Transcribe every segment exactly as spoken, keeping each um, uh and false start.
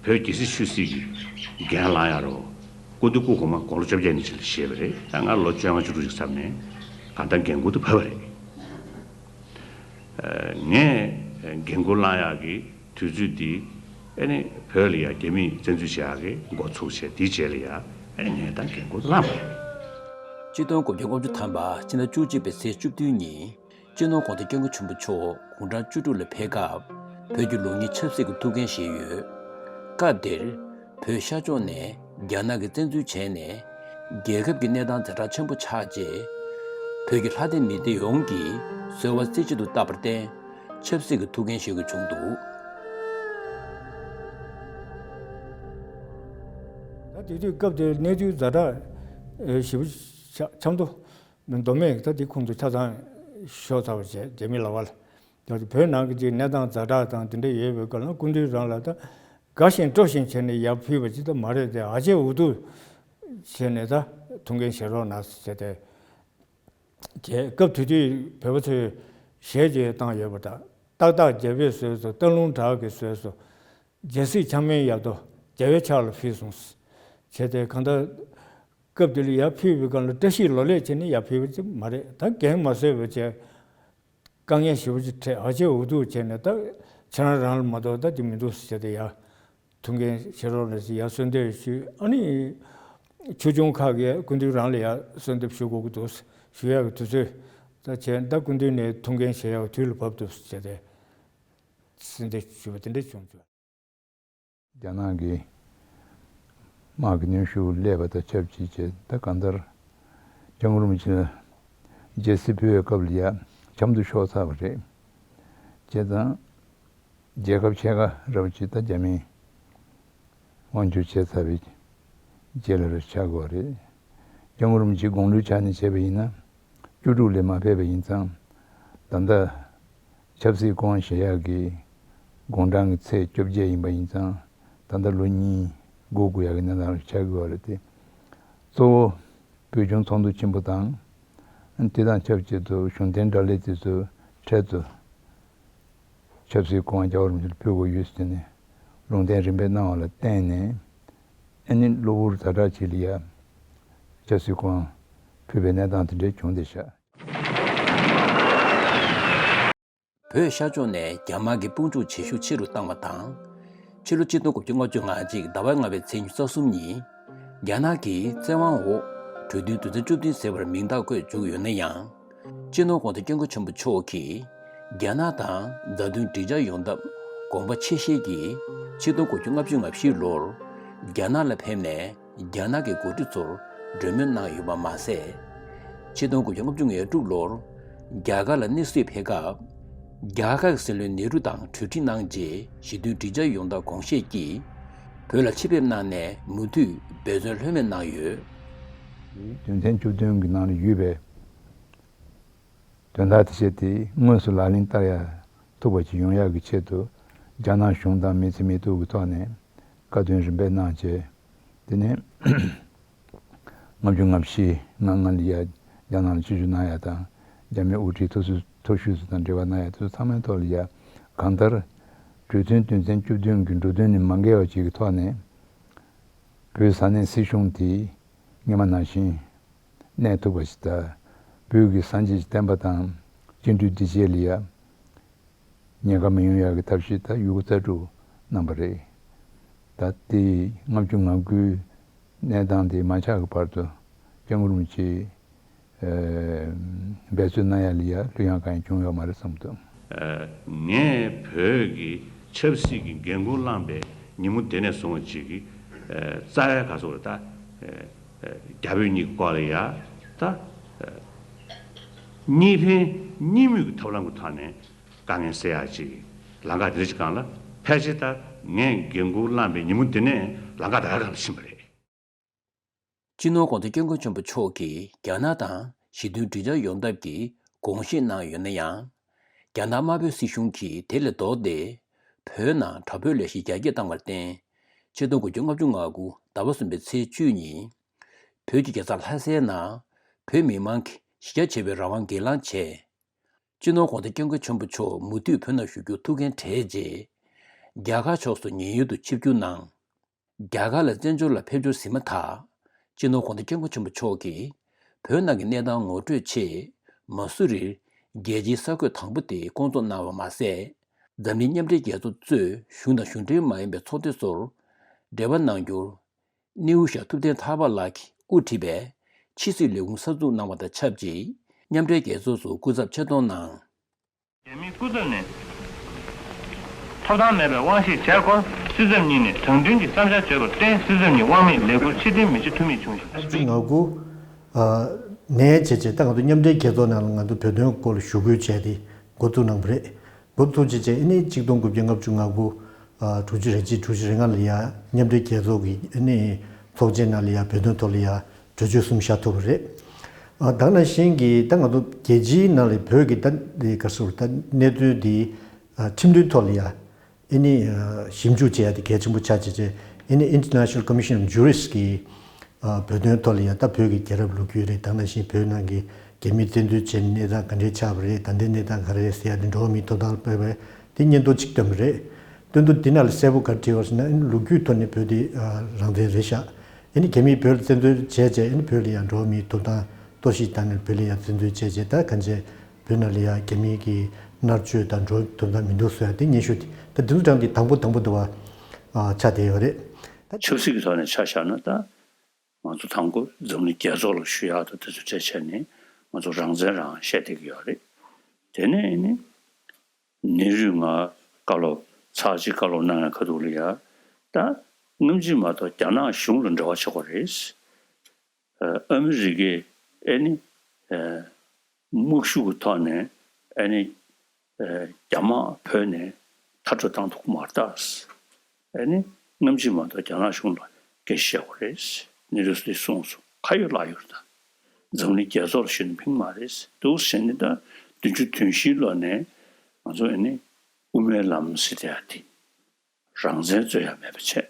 བོད་རྒྱལ་སྲིད་ཆོས་སྲིད་ཀྱི་འགན་བླངས་ཡ་རོ། སྐུ་མདུན་སྐུ་གོང་མ་དགུང་ལོ་བཅོ་བརྒྱད་ནས་ཕྱིན་ལ་བཞེས་པ་རེད། ད་ང་ལོ་བཅོ་ལྔ་བཅུ་དྲུག་ཅིག་ཙམ་ནས་གང་ལྟར་འགན་འཁུར་དུ་བབས་པ་རེད། ངས་འགན་འཁུར་བླངས་ཡག་གི་དུས་ཚོད་འདི་ཨ་ནི་བོད་ལ་ཡ་རྒྱ་མིས་བཙན་འཛུལ་བྱེད་ཡག་གི་འགོ་ཚུགས་བྱས། དེའི་རྗེས་ལ་ཡ་ཨ་ནི་ངས་ད་འགན་འཁུར་བླངས་པ་རེད། ཆིག་སྟོང་དགུ་བརྒྱ་ལྔ་བཅུ་ཐམ་པ་ཕྱི་ཟླ་བཅུ་གཅིག་པའི་ཚེས་བཅུ་བདུན་ཉིན། སྤྱི་ནོར་༸གོང་ས་༸སྐྱབས་མགོན་ཆེན་པོ་མཆོག་དགུང་གྲངས་བཅུ་དྲུག་ལ་ཕེབས་སྐབས། བོད་ཀྱི་ལུགས་གཉིས་ཆབ་སྲིད་ཀྱི་ཐུགས་འགན་བཞེས་ཡོད། སྐབས་དེར། བོད་ཤར་ཕྱོགས་ནས་རྒྱ་ནག་གིས་བཙན་འཛུལ་བྱས་ནས། རྒྱལ་ཁབ་ཀྱི་གནས་སྟངས་ཛ་དྲག་ཆེན་པོ་ཆགས་རྗེས། བོད་ཀྱི་ལྷ་སྡེ་མི་སྡེ་ཡོངས་ཀྱིས་གསོལ་བ་རྩེ་གཅིག་ཏུ་བཏབ་པར་བརྟེན། ཆབ་སྲིད་ཀྱི་ཐུགས་འགན་བཞེས་དགོས་བྱུང་འདུག་ད་དེ་དུས་སྐབས་དེར་གནས་ཚུལ་ཛ་དྲག་ཞེ་པོ་ཆགས་ཆགས་འདུག་མདོ་སྨད་ཀྱི་ད་དེ་ཁོང་ཚོ་ཆ་ཚང་ཤོར་ཚར་བ་བྱས། རྒྱ་མི་ལག་པ་ལ། ཡང་བོད་ནང་གི་ཅིག་གནས་སྟངས་ཛ་དྲག་དང་དེ་འདྲ་ཡོད་པའི་སྐབས་ལ་སྐུ་མདུན་རང་ལ་ད་དགའ་བཞིན་སྤྲོ་བཞིན་བྱས་ནས་ཡར་ཕུལ་བ་ཅིག་ད་མ་རེད་དེ། ཨ་ཅེ་འུ་ཐུག་བྱས་ནས་ད་ཐུགས་འགན་བཞེས་རོགས་གནང་ཟེར་བྱས་ཏེ། རྒྱལ་སྐབས་དེ་དུས་བོད་པ་ཚོས་ཞལ་གྱིས་བཏང་ཡོད་པ་འདྲ། ཏག་ཏག་རྒྱལ་པོས་བཟོས་སོ། སྟག་ལུང་བྲག་གིས་བཟོས་སོ། རྒྱལ་སྲིད་འཆམ་མེད་ཡག་ཏོ་རྒྱལ་བའི་ཕྱག་ལ་ཕུལ་སོང་། བྱས་ཏེ་གང་ལྟར་སྐབས་དེ་ལ་ཡར་ཕུལ་བའི་སྒང་ལ་བཀྲ་ཤིས་ལོ་ལེགས་བྱས་ནས་ཡར་ཕུལ་བ་ཅིག་མ་རེད། ད་འགན་མ་བཟོད་པ་བྱས། དཀའ་ངལ་ཞེ་པོ་ཅིག་འཕྲད། ཨ་ཅེ་འུ་ཐུག་བྱས་ནས་ད་ཁྱེད་རང་རང་ལ་མ་གཏོགས་ད་དེ་མི་འདུག་ཟེར་ཏེ་ཡར་ཐུགས་འགན་བཞེས་རོགས་གནང་ཟེར་ཡར་གསོལ་འདེབས་ཞུས། ཨ་ནི་ཆོས་སྐྱོང་ཁག་གིས་སྐུ་མདུན་རང་ལ་ཡར་གསོལ་འདེབས་ཞུ་དགོས་ཀྱི་འདུག་ཞུ་ཡག་གི་དུས་ཚོད་ད་བྱས། ད་སྐུ་མདུན་ནས་ཐུགས་འགན་བཞེས་ཡག་གི་དུས་ལ་བབས་འདུག་ཟེར་ཏེ་གསོལ་འདེབས་ཞུས་པ་དེ་འདྲ་བྱུང་བྱུང་། རྒྱ་ནག་གི་དམག་གི་གནོན་ཤུགས་སླེབས་པ་དང་ཆབས་ཅིག་བྱས། ད་གང་ལྟར་སྐྱབས་མགོན་རིན་པོ་ཆེ་ལ་རྒྱལ་སྲིད་ཕུལ་བའི་སྐབས་ལ་ཡ་འཆམ་དུ་ཤོར་ཚར་བ་རེད། བྱས་ཙང་རྒྱལ་ཁབ་ཕྱེད་ཀ་རབ་ཅིག་ད་རྒྱ་མིའི་དབང་སྒྱུར་བྱས་ཚར་བའི་རྗེས་ལ་རེད་ཆགས་དགོས་རེད། སྐྱབས་མགོན་རིན་པོ་ཆེ་དགུང་ལོའི་ཆ་ནས་བྱས་པ་ཡིན་ན། བཅུ་དྲུག་ལས་མ་ཕེབས་པ་ཡིན་ཙང་། ད་ལྟ་ཆབ་སྲིད་སྐུ་དབང་བཞེས་ཡག་གི་དགུང་གྲངས་ཀྱི་ཚད་བཅོ་བརྒྱད་ཡིན་པ་ཡིན་ཙང་། ད་ལྟ་ལོ་གཉིས་འགོར་དགོས་ཡག་གི་གནས་སྟངས་ཆགས་ཀྱི་ཡོད་རེད་དེ། གཙོ་བོ་བོད་གཞུང་ཚོགས་འདུ་ཆེན་པོ་དང་། དེ་དང་ཆབས་ཅིག་ཏུ་གཞུང་བསྟེན་བགྲོ་གླེང་དེ་ཚོའི་འཕྲལ་དུ། ཆབ་སྲིད་སྐུ་དབང་རྒྱལ་བ་རིན་པོ་ཆེར་ཕུལ་དགོས་ཡོད་ཟེར་ནས་ལུང་བསྟན་རིམ་པས་གནང་བ་ལ་བརྟེན་ནས། ཨ་ནི་གློ་བུར་ཛ་དྲག་ཅིག་ལ་ཡ་ཆབ་སྲིད་སྐུ་དབང་ཕུལ་བའི་གནས་སྟངས་དེ་འདྲ་བྱུང་བསྡད་ཤག་བོད་ཤར་ཕྱོགས་ནས་རྒྱ་དམག་གི་དཔུང་འཇུག་བྱེད་ཤུགས་ཆེ་རུ་བཏང་བ་དང་། ཕྱི་ལོ་ཆིག་སྟོང་དགུ་བརྒྱ་ལྔ་བཅུ་ང་གཅིག་ཟླ་བ་ལྔ་པའི་ཚེས་ཉི་ཤུ་རྩ་གསུམ་ཉིན། རྒྱ་ནག་གི་བཙན་དབང་འོག་གྲོས་མཐུན་དོན་ཚན་བཅུ་བདུན་ཟེར་བར་མིང་རྟགས་བཀོད་བཅུག་ཡོད་ན་ཡང་། སྤྱི་ནོར་༸གོང་ས་༸སྐྱབས་མགོན་ཆེན་པོ་མཆོག་གིས་རྒྱ་ནག་དང་མཛའ་མཐུན་འགྲིག་འཇགས་ཡོང་ཐབས་དགོངས་པ་ཆེ་བཞེས་ཀྱིས་ཆིག་སྟོང་དགུ་བརྒྱ་ལྔ་བཅུ་ང་བཞི་ལོར་རྒྱ་ནག་ལ་ཕེབས་ནས་རྒྱ་ནག་གི་འགོ་ཁྲིད་ཚོར་གྲོས་མོལ་གནང་ཡོད་པ་མ་ཟད། ཆིག་སྟོང་དགུ་བརྒྱ་ལྔ་བཅུ་ང་དྲུག་ལོར་རྒྱ་གར་ལ་གནས་སྡོད་ཕེབས་སྐབས། རྒྱ་གར་གྱི་སྲིད་བློན་ནེ་རུ་དང་གྲོས་འགྲིག་གནང་རྗེས་ཞི་མཐུན་འགྲིག་འཇགས་ཡོང་ཐབས་དགོངས་བཞེས་ཀྱིས། བོད་ལ་ཆེད་ཕེབས་གནང་ནས་མུ་མཐུད་འབད་བརྩོན་ལྷོད་མེད་གནང་ཡོད། དོན་ཚན་བཅུ་བདུན་གྱི་ནང་ལ་ཡོད་པའི་དོན་དག་དེ་བྱས་ཏེ་དངོས་སུ་ལག་ལེན་བསྟར་ཡ་ཐུབ་པ་ཞིག་ཡོང་ཡག་གི་ཆེད་དུ་རྒྱ་ནག་གཞུང་དང་མི་ཚེ་མི་ཐུག་གི་ཐོག་ནས་བཀའ་བསྡུར་རིམ་པས་གནང་བྱས། དེ་ནས་ལྔ་བཅུ་ང་བཞི་ང་ལྔ་ལ་ཡ་རྒྱ་ནག་ལ་ཆིབས་བསྒྱུར་གནང་ཡ་དང་། རྒྱ་མི་དབུ་ཁྲིད་མཐོ་ཤོས་མཐོ་ཤོས་ཚོ་དང་འབྲེལ་བ་གནང་ཡ་དེ་ཚོ་ཚང་མའི་ཐོག་ལ་ཡ། གང་ལྟར་གྲོས་མཐུན་དོན་ཚན་བཅུ་བདུན་གྱི་འབྲུ་དོན་ནི་མ་འགལ་བ་ཅིག་གི་ཐོག་ནས། བོད་ས་གནས་སྲིད་གཞུང་དེ་སྔོན་མ་ནང་བཞིན་གནས་ཐུབ་པ་ཞིག་དང་། བོད་ཀྱི་སངས་རྒྱས་ཀྱི་བསྟན་པ་དང་སྤྱི་འཐུས་སྡེ་བརྒྱད་ལ་ཡ་ཉེན་ཁ་མི་ཡོང་ཡག་གི་ཐབས་ཤེས་ད་ཡོད་རྩལ་སྤྲུགས་གནང་པ་རེད། ད་ལྟའི་ལྔ་བཅུ་ང་དགུའི་གནས་སྟངས་དེ་མ་ཆགས་ཀྱི་བར་དུ་སྐྱབས་མགོན་རིན་པོ་ཆེས་འབད་བརྩོན་གནང་ཡ་ལ་ཡ་ལྷོད་ཡངས་གང་ཡང་བྱུང་ཡོད་མ་རེད་བསམ་འདུག་ངས་བོད་ཀྱི་ཆབ་སྲིད་ཀྱི་འགན་འཁུར་བླངས་པའི་ཉིན་མོ་དེ་ནས་བཟུང་བ་ཅིག་གི་རྩ་བའི་ག་ཚོད་རེད་ད། རྒྱ་བོད་གཉིས་ཀྱི་སྐོར་ལ་ཡ་ད། གཉིས་ཕན་གཉིས་མུས་ཀྱི་ཐབས་ལམ་གྱི་ཐོག་ནས་དཀའ་ངལ་སེལ་ཡག་ཅིག་ལམ་ཁ་དེ་འདྲ་ཅིག་སྒང་ལ་ཕལ་ཆེར་ད་ངས་འགན་འཁུར་བླངས་པའི་ཉིན་མོ་འདི་ནས་ལམ་ཁ་ད་ག་སྒང་ལ་ཕྱིན་པ་རེད། སྤྱི་ནོར་༸གོང་ས་༸སྐྱབས་མགོན་ཆེན་པོ་མཆོག་གིས་རྒྱ་ནག་དང་ཞི་མཐུན་འགྲིག་འཇགས་ཡོང་ཐབས་ཀྱི་དགོངས་བཞེས་གནང་ཡོད་ན་ཡང་། རྒྱ་ནག་དམར་པོའི་སྲིད་གཞུང་གིས་དེ་ལས་ལྡོག་སྟེ། བོད་ནང་དྲག་པོའི་ལས་གཞི་རྒྱ་སྐྱེད་བཏང་བར་བརྟེན། ཆིག་སྟོང་དགུ་བརྒྱ་ལྔ་བཅུ་ང་དགུ་ཟླ་བ་གསུམ་པའི་ཚེས་བཅུ་ཉིན། བོད་ཀྱི་རྒྱལ་ས་ལྷ་སའི་ནང་བོད་མི་མང་གིས་གཞིས་ཆགས་བྱེད་པའི་རང་དབང་སྒེར་ལངས་བྱས། སྤྱི་ནོར་༸གོང་ས་༸སྐྱབས་མགོན་ཆེན་པོ་མཆོག་མུ་མཐུད་བོད་ནང་བཞུགས་རྒྱུ་ཐུགས་འགན་བྲལ་རྗེས། རྒྱ་གར་ཕྱོགས་སུ་ཉེན་གཡོལ་དུ་ཆིབས་བསྒྱུར་གནང་ རྒྱ་གར་ལ་བཙན་བྱོལ་ལ་ཕེབས་འབྱོར་ཟིན་མ་ཐག་སྤྱི་ནོར་༧གོང་ས་༧སྐྱབས་མགོན་ཆེན་པོ་མཆོག་གིས་བོད་ནང་གི་གནས་སྟངས་ངོ་སྤྲོད་ཆེད་མ་སུ་རིར་རྒྱལ་སྤྱིའི་གསར་འགོད་དང་པོ་དེ་བསྐོང་ཚོགས་གནང་བ་མ་ཟད། འཛམ་གླིང་མཉམ་འབྲེལ་རྒྱལ་ཚོགས་གཙོས་གཞུང་དང་གཞུང་འབྲེལ་མ་ཡིན་པའི་ཚོགས་སྡེ་ཚོར་འབྲེལ་བ་གནང་རྒྱུར། སྣེའུ་ཞྭ་ཐུབ་བསྟན་ཐར་པ་ལགས་ཀྱིས་དབུ་ཁྲིད་པའི་ཕྱི་སྲིད་ལས་ཁུངས་གསར་འཛུགས་གནང་བ་དང་ཆབས་ཅིག་མཉམ་འབྲེལ་རྒྱལ་ཚོགས་སུ་སྐུ་ཚབ་ཆེད་གཏོང་གནང་། རྒྱ་མིའི་སྐུ་ཚབ་ནས་ཐོབ་ཐང་མེད་པའི་དབང་ཤེད་བྱས་སྐོར་སྲིད་ཚབ་གཉིས་ནས་དྲང་བདེན་གྱི་བསམ་འཆར་བརྗོད་པར་བརྟེན། སྲིད་ཚབ་གཉིས་དབང་མེད་ལས་ཁུར་ཕྱིར་འཐེན་མི་བྱེད་ཐུ་མི་བྱུང་ཞིང་། ལྔ་དགུ་ནས་བྱས་རྗེས་ད་ང་ཚོ་མཉམ་འབྲེལ་རྒྱལ་ཚོགས་ནང་ལ་ང་ཚོ་བོད་དོན་སྐོར་ལ་ཞུ་སྐུལ་བྱས་ཏེ་འགོ་བཙུགས་གནང་བ་རེད། འགོ་བཙུགས་བྱས་རྗེས་ཨ་ནི་ཆིག་སྟོང་དགུ་བརྒྱ་ལྔ་བཅུ་ང་དགུ་དྲུག་ཅུ་རེ་གཅིག་དྲུག་ཅུ་རེ་ལྔ་ལ་ཡ་མཉམ་འབྲེལ་རྒྱལ་ཚོགས་ཀྱི་ཨ་ནི་ཚོགས་ཆེན་ནང་ལ་ཡ་བོད་དོན་ཐོག་ལ་ཡ་གྲོས་ཆོད་གསུམ་བཞག་ཐུབ་པ་རེད། ཨ་ད་ནང་བཞིན་གྱི་ད་ང་ཚོ་རྒྱལ་སྤྱིའི་ནང་ལ་བོད་ཀྱི་ད་འདི་ག་ཟེར་ད་གནད་དོན་འདི་ཨ་ཁྲིམས་མཐུན་ཐོག་ལ་ཡ་ཨ་ནི་ཨ་ཞིབ་འཇུག་བྱེད་ཡ་དེ་གལ་ཆེན་པོ་ཆགས་བྱས་རྗེས་ཨ་ནི་International Commission of Jurists་གི་ཨ་བོད་དོན་ཐོག་ལ་ཡ་ད་བོད་ཀྱི་རྒྱལ་རབས་ལོ་རྒྱུས་རེད། ད་ནང་བཞིན་བོད་ནང་གི་རྒྱ་མིས་བཙན་འཛུལ་བྱས་ནས་གནས་སྟངས་ག་འདྲས་ཆགས་པ་རེད། ད་ལྟའི་གནས་སྟངས་ག་རེ་རེད་ཟེར་ཡ་དེ་འགྲོ་བ་མིའི་ཐོབ་ཐང་ལ་དཔག་པའི་དེ་སྙན་ཐོ་གཅིག་བཏོན་པ་རེད། སྟོན་ཐོ་འདི་ནང་ལ་གསལ་པོ་ག་རེ་བྲིས་པ་ཟེར་ན་ཨ་ནི་ལོ་རྒྱུས་ཐོག་ནས་བོད་དེ་ཨ་རང་བཙན་རེད་ཤག་ཨ་ནི་རྒྱ་མིས་བོད་ལ་བཙན་འཛུལ་བྱས་རྗེས་ཨ་ནི་བོད་ལ་ཡང་འགྲོ་བ་མིའི་ཐོབ་ཐང་གཏོར་བཤིག་བཏང་ནས་བོད་ལ་ཡང་བཙན་འཛུལ་བྱས་རྗེས་ད་གང་བྱས་བོད་ནང་ལ་ཡང་རྒྱ་མིའི་གི་མནར་གཅོད་དང་འགྲོ་བ་ཐོབ་ཐང་མི་འདུག་ཟེར་ཡ་དེ་སྙན་ཞུ་དེ་ད་དེ་ཚོ་གྲངས་དེ་དང་པོ་དང་པོ་དུ་བ་ཨ་ཆགས་བསྡད་ཡོད་རེད། ད་ཆབ་སྲིད་ཀྱི་ཐོག་ནས་ཆ་བཞག་ན་ད་ང་ཚོ་དང་པོ་འཛམ་གླིང་རྒྱལ་ཚོགས་ལ་ཞུ་ཡག་དང་དེ་ཚོ་གྲས་བྱས་ནས་ང་ཚོ་རང་བཙན་རང་བཤད་བསྡད་ཀྱི་ཡོད་རེད། དེ་ནས་ནི། ནེ་རུས་ང་བཀའ་སློབ་ཚར་གཅིག་བཀའ་སློབ་གནང་ཡ་ཁ་ཐུག་ལ་ཡ། ད་སྔ་ཕྱི་མ་གཏོགས་རྒྱ་ནག་གཞུང་ལ་འབྲེལ་བ་ཆགས་པ་རེད། ཨ་མི་རི་ཀས་ཨེ་ནི་དམག་ཤུགས་ཀྱི་ཐོག་ནས་ཨེ་ནི་རྒྱ་དམག་བོད་ནས་མཐར་སྐྲོད་བཏང་ཐུབ་ཀྱི་མ་རེད་ད། ཨེ་ནི་སྔ་ཕྱི་མ་གཏོགས་རྒྱ་ནག་གཞུང་ལ་སྐད་ཆ་བཤད་དགོས་རེད། ནེ་རུས་ལས་གསུངས་སོང་། ཁ་ཡོད་ལག་ཡོད་རེད་ད། འཛམ་གླིང་རྒྱལ་ཚོགས་ལ་ཞུས་ན་ཕན་གྱི་མ་རེད། འདུག་བྱས་ནས་ད་བདུན་ཅུ་དོན་བཞིའི་ལོ་ནས་ང་ཚོ་ཨེ་ནི་དབུ་མའི་ལམ་ཟེར་བསྡད་ཡ་དེ་རང་བཙན་རྩོད་ཡ་མེད་པ་བྱས།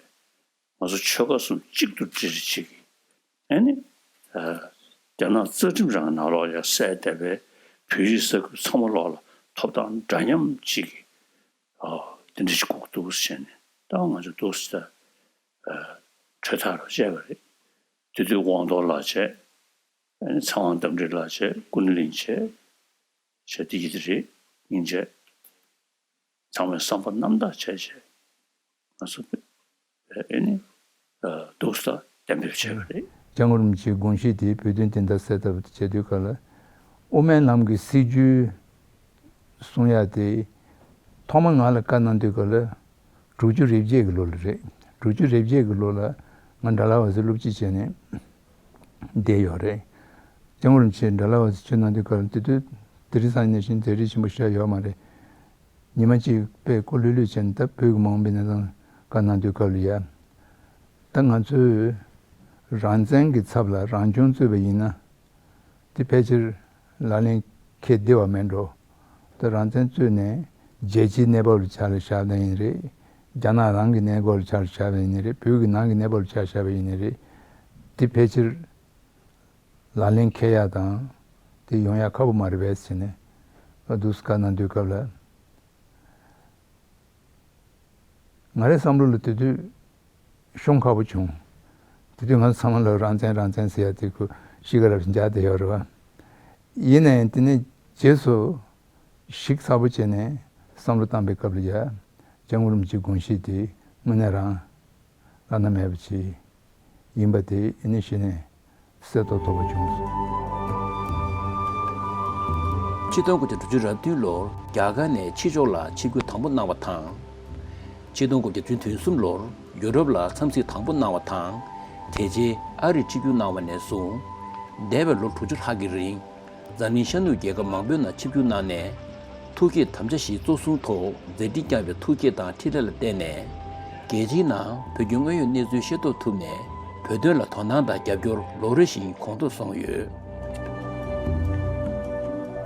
ང་ཚོ་ཆོལ་ཁ་གསུམ་གཅིག་ཏུ་སྒྲིལ་བྱེད་ཀྱི་ཨེ་ནི་རྒྱ་ནག་རྩ་ཁྲིམས་རང་ནང་ལོགས་ལ་ཡ་གསལ་བསྡད་པའི་བོད་རིགས་ས་ཁུལ་ཚང་མ་ལོགས་ལ་ཐོབ་ཐང་འདྲ་མཉམ་གཅིག་གི་དེ་འདྲ་ཞིག་དགོས་ཀྱི་འདུག་ཟེར་ནས་ད་ང་ཚོ་འདུག་ཟེར་གྲོས་ཐག་རོ་བཅད་པ་རེད། དེ་དུས་དབང་ཐོག་ལགས་བྱས། ཚེ་དབང་རྟ་མགྲིན་ལགས་བྱས། ཀུན་གླིང་བྱས། བྱས་དེ་ཡི་དེ་རེད་སྙིང་རྗེ། ཚང་མས་བསམ་པ་རྣམ་དག་བྱས་བྱས་ང་ཚོ་ཨེ་ནི་འདུག་ས་གཏན་འབེབས་བྱས་པ་རེད། སྐྱབས་མགོན་རིན་པོ་ཆེའི་དགོངས་གཞི་དེ་བོད་དོན་བདེན་མཐའ་གསལ་ཐབས་བྱེད་དུས་ག་ལ་དབུ་མའི་ལམ་གྱི་སྲིད་བྱུས་གསུང་ཡ་དེ་ཐོག་མ་ང་ལ་བཀའ་གནང་དུས་ག་ལ་དྲུག་ཅུ་རེ་བརྒྱད་ཀྱི་ལོ་ལ་རེད། དྲུག་ཅུ་རེ་བརྒྱད་ཀྱི་ལོ་ལ་ང་ཌལ་ཧོ་སི་སློབ་སྤྱི་བྱས་ནས་བསྡད་ཡོད་རེད། སྐྱབས་མགོན་རིན་པོ་ཆེ་ཌལ་ཧོ་སི་ཆོས་གནང་དུས་ག་ལ་དེ་དུས་དེ་རིང་སང་ཉིན་ནང་བཞིན་མཛད་རིམ་ཆེན་པོ་ཞིག་ཡོད་མ་རེད། ཉི་མ་གཅིག་དཔེ་སྐུ་ལྷོད་ལྷོད་བྱས་ནས་ད་བོད་ཀྱི་མ་འོངས་པའི་གནས་སྟངས་བཀའ་གནང་དུས་སྐབས་ལ་ཡ། ད་ང་ཚོས་རང་བཙན་གྱི་ཚབ་ལ་རང་སྐྱོང་རྩོད་པ་ཡིན་ན། དེ་ཕལ་ཆེར་ལག་ལེན་འཁེལ་བདེ་བ་མེད་འགྲོ། ད་རང་བཙན་རྩོད་ནས་རྒྱལ་སྤྱིའི་གནས་བབ་ལ་ཆ་ལ་བཞག་པ་ཡིན་རེད། རྒྱ་ནག་རང་གི་གནས་བབ་ལ་ཆ་ལ་བཞག་པ་ཡིན་རེད། བོད་ཀྱི་ནང་གི་གནས་བབ་ལ་ཆ་བཞག་པ་ཡིན་རེད། དེ་ཕལ་ཆེར་ལག་ལེན་འཁེལ་ཡ་དང་དེ་ཡོང་ཡ་ཁག་པོ་མ་རེད་པས་ཟེར་ནས་ཨ་འདུག་སེ་བཀའ་གནང་དུས་སྐབས་ལ། ང་རའི་བསམ་བློ་ལ་དེ་དུས་ཤོང་ཁག་པོ་བྱུང་། དེ་དུས་ང་ཚོ་ཚང་མ་ལ་རང་བཙན་རང་བཙན་ཟེར་ཡ་དེ་ཁོ་གཤིས་ཀ་རབ་འཇགས་བསྡད་ཡོད་རེད་བ། ཡིན་ནའི་དེ་ནས་རྗེས་སུ་ཞིབ་ཚགས་པོ་བྱས་ནས་བསམ་བློ་བཏང་པའི་སྐབས་ལ་ཡ། སྐྱབས་མགོན་རིན་པོ་ཆེའི་དགོངས་གཞི་དེ་དངོས་གནས་རང་བླ་ན་མེད་པ་ཅིག་ཡིན་པ་དེ་ཨེ་ནི་གཞི་ནས་གསལ་ཏོག་ཏོ་བ་བྱུང་སོང་། ཆིག་སྟོང་དགུ་བརྒྱ་དྲུག་ཅུ་རེ་བདུན་ལོར་རྒྱ་གར་ནས་ཕྱི་ཕྱོགས་ལ་ཆིབས་བསྒྱུར་དང་པོ་གནང་བ་དང་། ཆིག་སྟོང་དགུ་བརྒྱ་དོན་གསུམ་ལོར་ཡུ་རོབ་ལ་འཚམས་གཟིགས་དང་པོ་གནང་བ་དང་། དེ་རྗེས་ཨ་རིར་ཆིབས་བསྒྱུར་གནང་བ་ནས་བཟུང་། འདས་པའི་ལོ་དྲུག་ཅུ་ལྷག་གི་རིང་། འཛམ་གླིང་ཤར་ནུབ་རྒྱལ་ཁབ་མང་པོའི་ནང་ཆིབས་བསྒྱུར་གནང་ནས། ཐུགས་བསྐྱེད་དམ་བཅའ་བཞི་གཙོ་བཟུང་ཐོག་མཛད་འཕྲིན་བསྐྱངས་པའི་ཐུགས་བསྐྱེད་དང་འཕྲིན་ལས་ལ་བརྟེན་ནས། རྒྱལ་སྤྱིའི་ནང་བོད་ཀྱི་དངོས་ཡོད་གནས་ཚུལ་ཤེས་རྟོགས་ཐུབ་ནས། བོད་དོན་ལ་དོ་སྣང་དང་རྒྱབ་སྐྱོར་ལོ་རེ་བཞིན་གོང་མཐོར་སོང་ཡོད།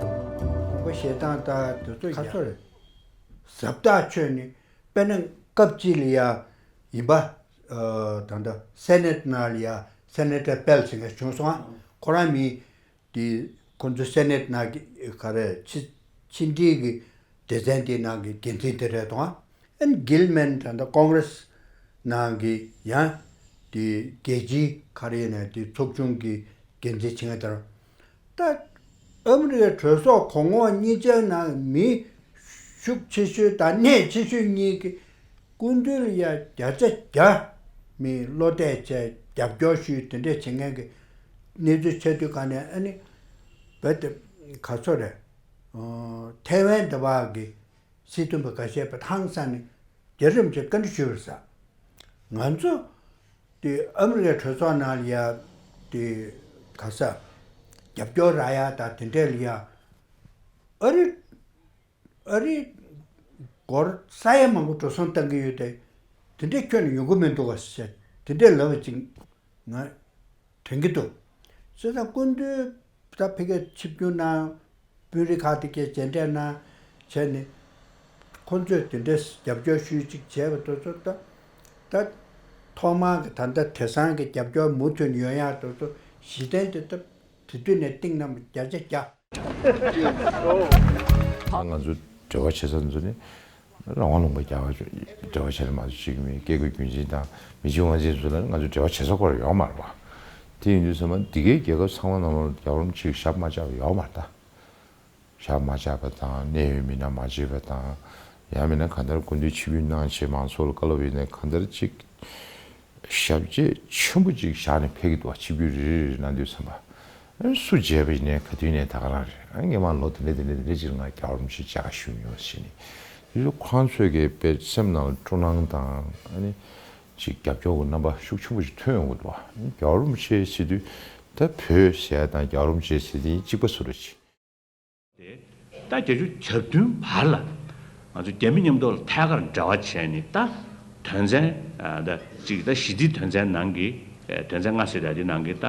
དང་པོ་བཤད་སྟངས་ལྟར་དེ་ཚོ་ཁ་ཡ་སོ་རེད། ཟབ་ཐག་ཆོད་ནས་དཔེར་ན་སྐབས་གཅིག་ལ་ཡ་ཡིན་པ། ཨ་ད་ལྟ་སེ་ནེ་ཊི་ནང་ལ་ཡ་སེ་ནེ་ཊར་པེལ་ཟེར་མཁན་བྱུང་སོང་ཨ། ཁོ་རང་མི་དེ་ཁོ་ཚོ་སེ་ནེ་ཊི་ནང་གི་ག་རེ་ཕྱི་ཕྱི་འབྲེལ་གྱི་སྡེ་ཚན་དེའི་ནང་གི་འགན་འཛིན་དེ་རེད་དང་ཨ། ཨན་གིལ་མན་ད་ལྟ་ཀོང་རེ་སི་ ནང་གི་ཡང་དེ་རྒྱལ་སྤྱིའི་ག་རེ་ཡིན་ན་དེ་ཚོགས་ཆུང་གི་འགན་འཛིན་བྱེད་མཁན་དེར། ད་ཨ་མི་རི་ཀའི་གྲོས་ཚོགས་གོང་འོག་གཉིས་ཆའི་ནང་མི་ཤུགས་ཆེ་ཤོས་དང་གནད་ཆེ་ཤོས་གཉིས་ཀྱི་སྐུ་མདུན་ལ་ཡ་བརྒྱ་ཆ་བརྒྱ་མི་བློ་གཏད་བྱས་རྒྱབ་སྐྱོར་ཞུས་དེ་འདྲས་བྱེད་མཁན་གྱི་གནས་ཚུལ་ཆེ་དུས་ག་ནས་ཨ་ནི་བོད་དེ་ག་ཚོད་རེད། ཐའེ་ཝན་འདི་བ་གི་སྲིད་དོན་པ་འགའ་ཤས་པ་ཧང་སང་ནས་རྒྱལ་རིམ་གྱི་བཀའ་འདྲི་ཞུས་པར་ཟ། ང་ཚོ་དེ་ཨ་མི་རི་ཀའི་གྲོས་ཚོགས་ནང་ལ་ཡ་དེ་ག་ས་རྒྱབ་སྐྱོར་རག་ཡ་དང་དེ་འདྲས་ལ་ཡ་ཨ་རི་ཨ་རི་སྒོར་ས་ཡ་མང་པོ་འགྲོ་སོང་བཏང་གི་ཡོད་དེ་དེ་འདྲས་ཁྱོན་ནས་ཡོང་གི་མི་འདུག་ག་ཟེར་དེ་འདྲས་ལབ་པ་ཅིག་ང་དྲན་གྱི་འདུག་བྱས་ཙང་སྐུ་མདུན་ད་ཕ་གིར་ཆིབས་བསྒྱུར་གནང་། དཔོན་རིགས་ཁག་དེ་གས་མཇལ་འཕྲད་གནང་བྱས་ནས་ཁོང་ཚོས་དེ་འདྲས་རྒྱབ་སྐྱོར་ཞུས་ཅིག་བྱས་པ་དེ་ཚོ་ད་ད་ཐོག་མར་གྱི་ད་ལྟ་དེང་སང་གི་རྒྱབ་སྐྱོར་མུ་མཐུད་ནས་ཡོང་ཡག་དེ་ཚོ་གཞི་རྟེན་དེ་ད་དེ་དུས་ནས་བཏིང་གནང་བ་བརྒྱ་ཆ་བརྒྱ། ང་ཚོ་འབྲེལ་བ་བྱེད་ས་ཚོ་ནི་རང་དབང་ལུང་པ་རྒྱག་པ་འབྲེལ་བ་བྱེད་ལ་མ་གཏོགས་ཅིག་མི་སྐད་དགོས་རྒྱུན་འཛིན་དང་མི་གཅིག་དབང་འཛིན་ཚོ་ལ་ང་ཚོ་འབྲེལ་བ་བྱེད་ས་སྐོར་ཡོད་མ་རེད་པ། དེ་ཡིན་དུས་ཚང་མ་འདི་གའི་རྒྱལ་ཁབ་ཚང་མ་ནང་ལོགས་རྒྱལ་བ་རིན་པོ་ཆེས་ཞབས་མ་བཅགས་པ་ཡོད་མ་རེད་ད། ཞབས་མ་བཅགས་པ་དང་གནད་ཡོད་མི་སྣ་མ་མཇལ་བ་དང་། ཡང་མིན་ན་གང་ལྟར་སྐུ་མདུན་ཆིབས་བསྒྱུར་གནང་བྱས་མང་ཚོགས་ལ་བཀའ་སློབ་ཡིན་ནའི་གང་ལྟར་ཅིག་ཞབས་རྗེས་ཆེན་པོ་ཅིག་བཞག་ནས་ཕེབས་ཀྱི་འདུག་བ། ཆིབས་བསྒྱུར་རེ་རེ་རེ་གནང་དུས་ཙམ་པ། ཨ་ནི་སུ་མཇལ་བ་ཡིན་ནའི་ག་དུས་ནས་ད་ག་རང་རེད། ཨ་ནི་སྔོན་མ་ལོ་དེ་འདྲ་དེ་འདྲ་དེ་འདྲ་ཅིག་ང་རྒྱལ་བ་རིན་པོ་ཆེ་མཇལ་ཁ་ཞུས་མྱོང་ཟེར་ནས། དེ་ཚོ་ཁོ་རང་ཚོས་ཀྱི་དཔེ་སེམས་ནང་ལ་སྤྲོ་སྣང་དང་ཨ་ནི་ཅིག་རྒྱབ་སྐྱོར་གྱི་རྣམ་པ་ཤུགས་ཆེན་པོ་ཞིག་ཐོན་ཡོང་གི་འདུག་བ། ཨ་ནི་རྒྱལ་བ་རིན་པོ་ཆེ་ཟེར་དུས་ད་བོད་ཟེར་ཡ་དང་རྒྱལ་བ་རིན་པོ་ཆེ་ཟེར་དེ་གཅིག་པ་བཟོ་འདྲ་ཅིག་དེ་ད་བརྒྱད་ཅུ་གྱ་བདུན་བར་ལ་ང་ཚོ་རྒྱ་མི་མཉམ་དུ་ལ་ཐད་ཀར་འབྲེལ་བ་བྱས་ནས་ད་དོན་ཚན་ད་ཅིག་ད་ཞི་བདེའི་དོན་ཚན་ནང་གི་དོན་ཚན་ལྔ་ཟེར་ཡ་དེ་ནང་གི་ད་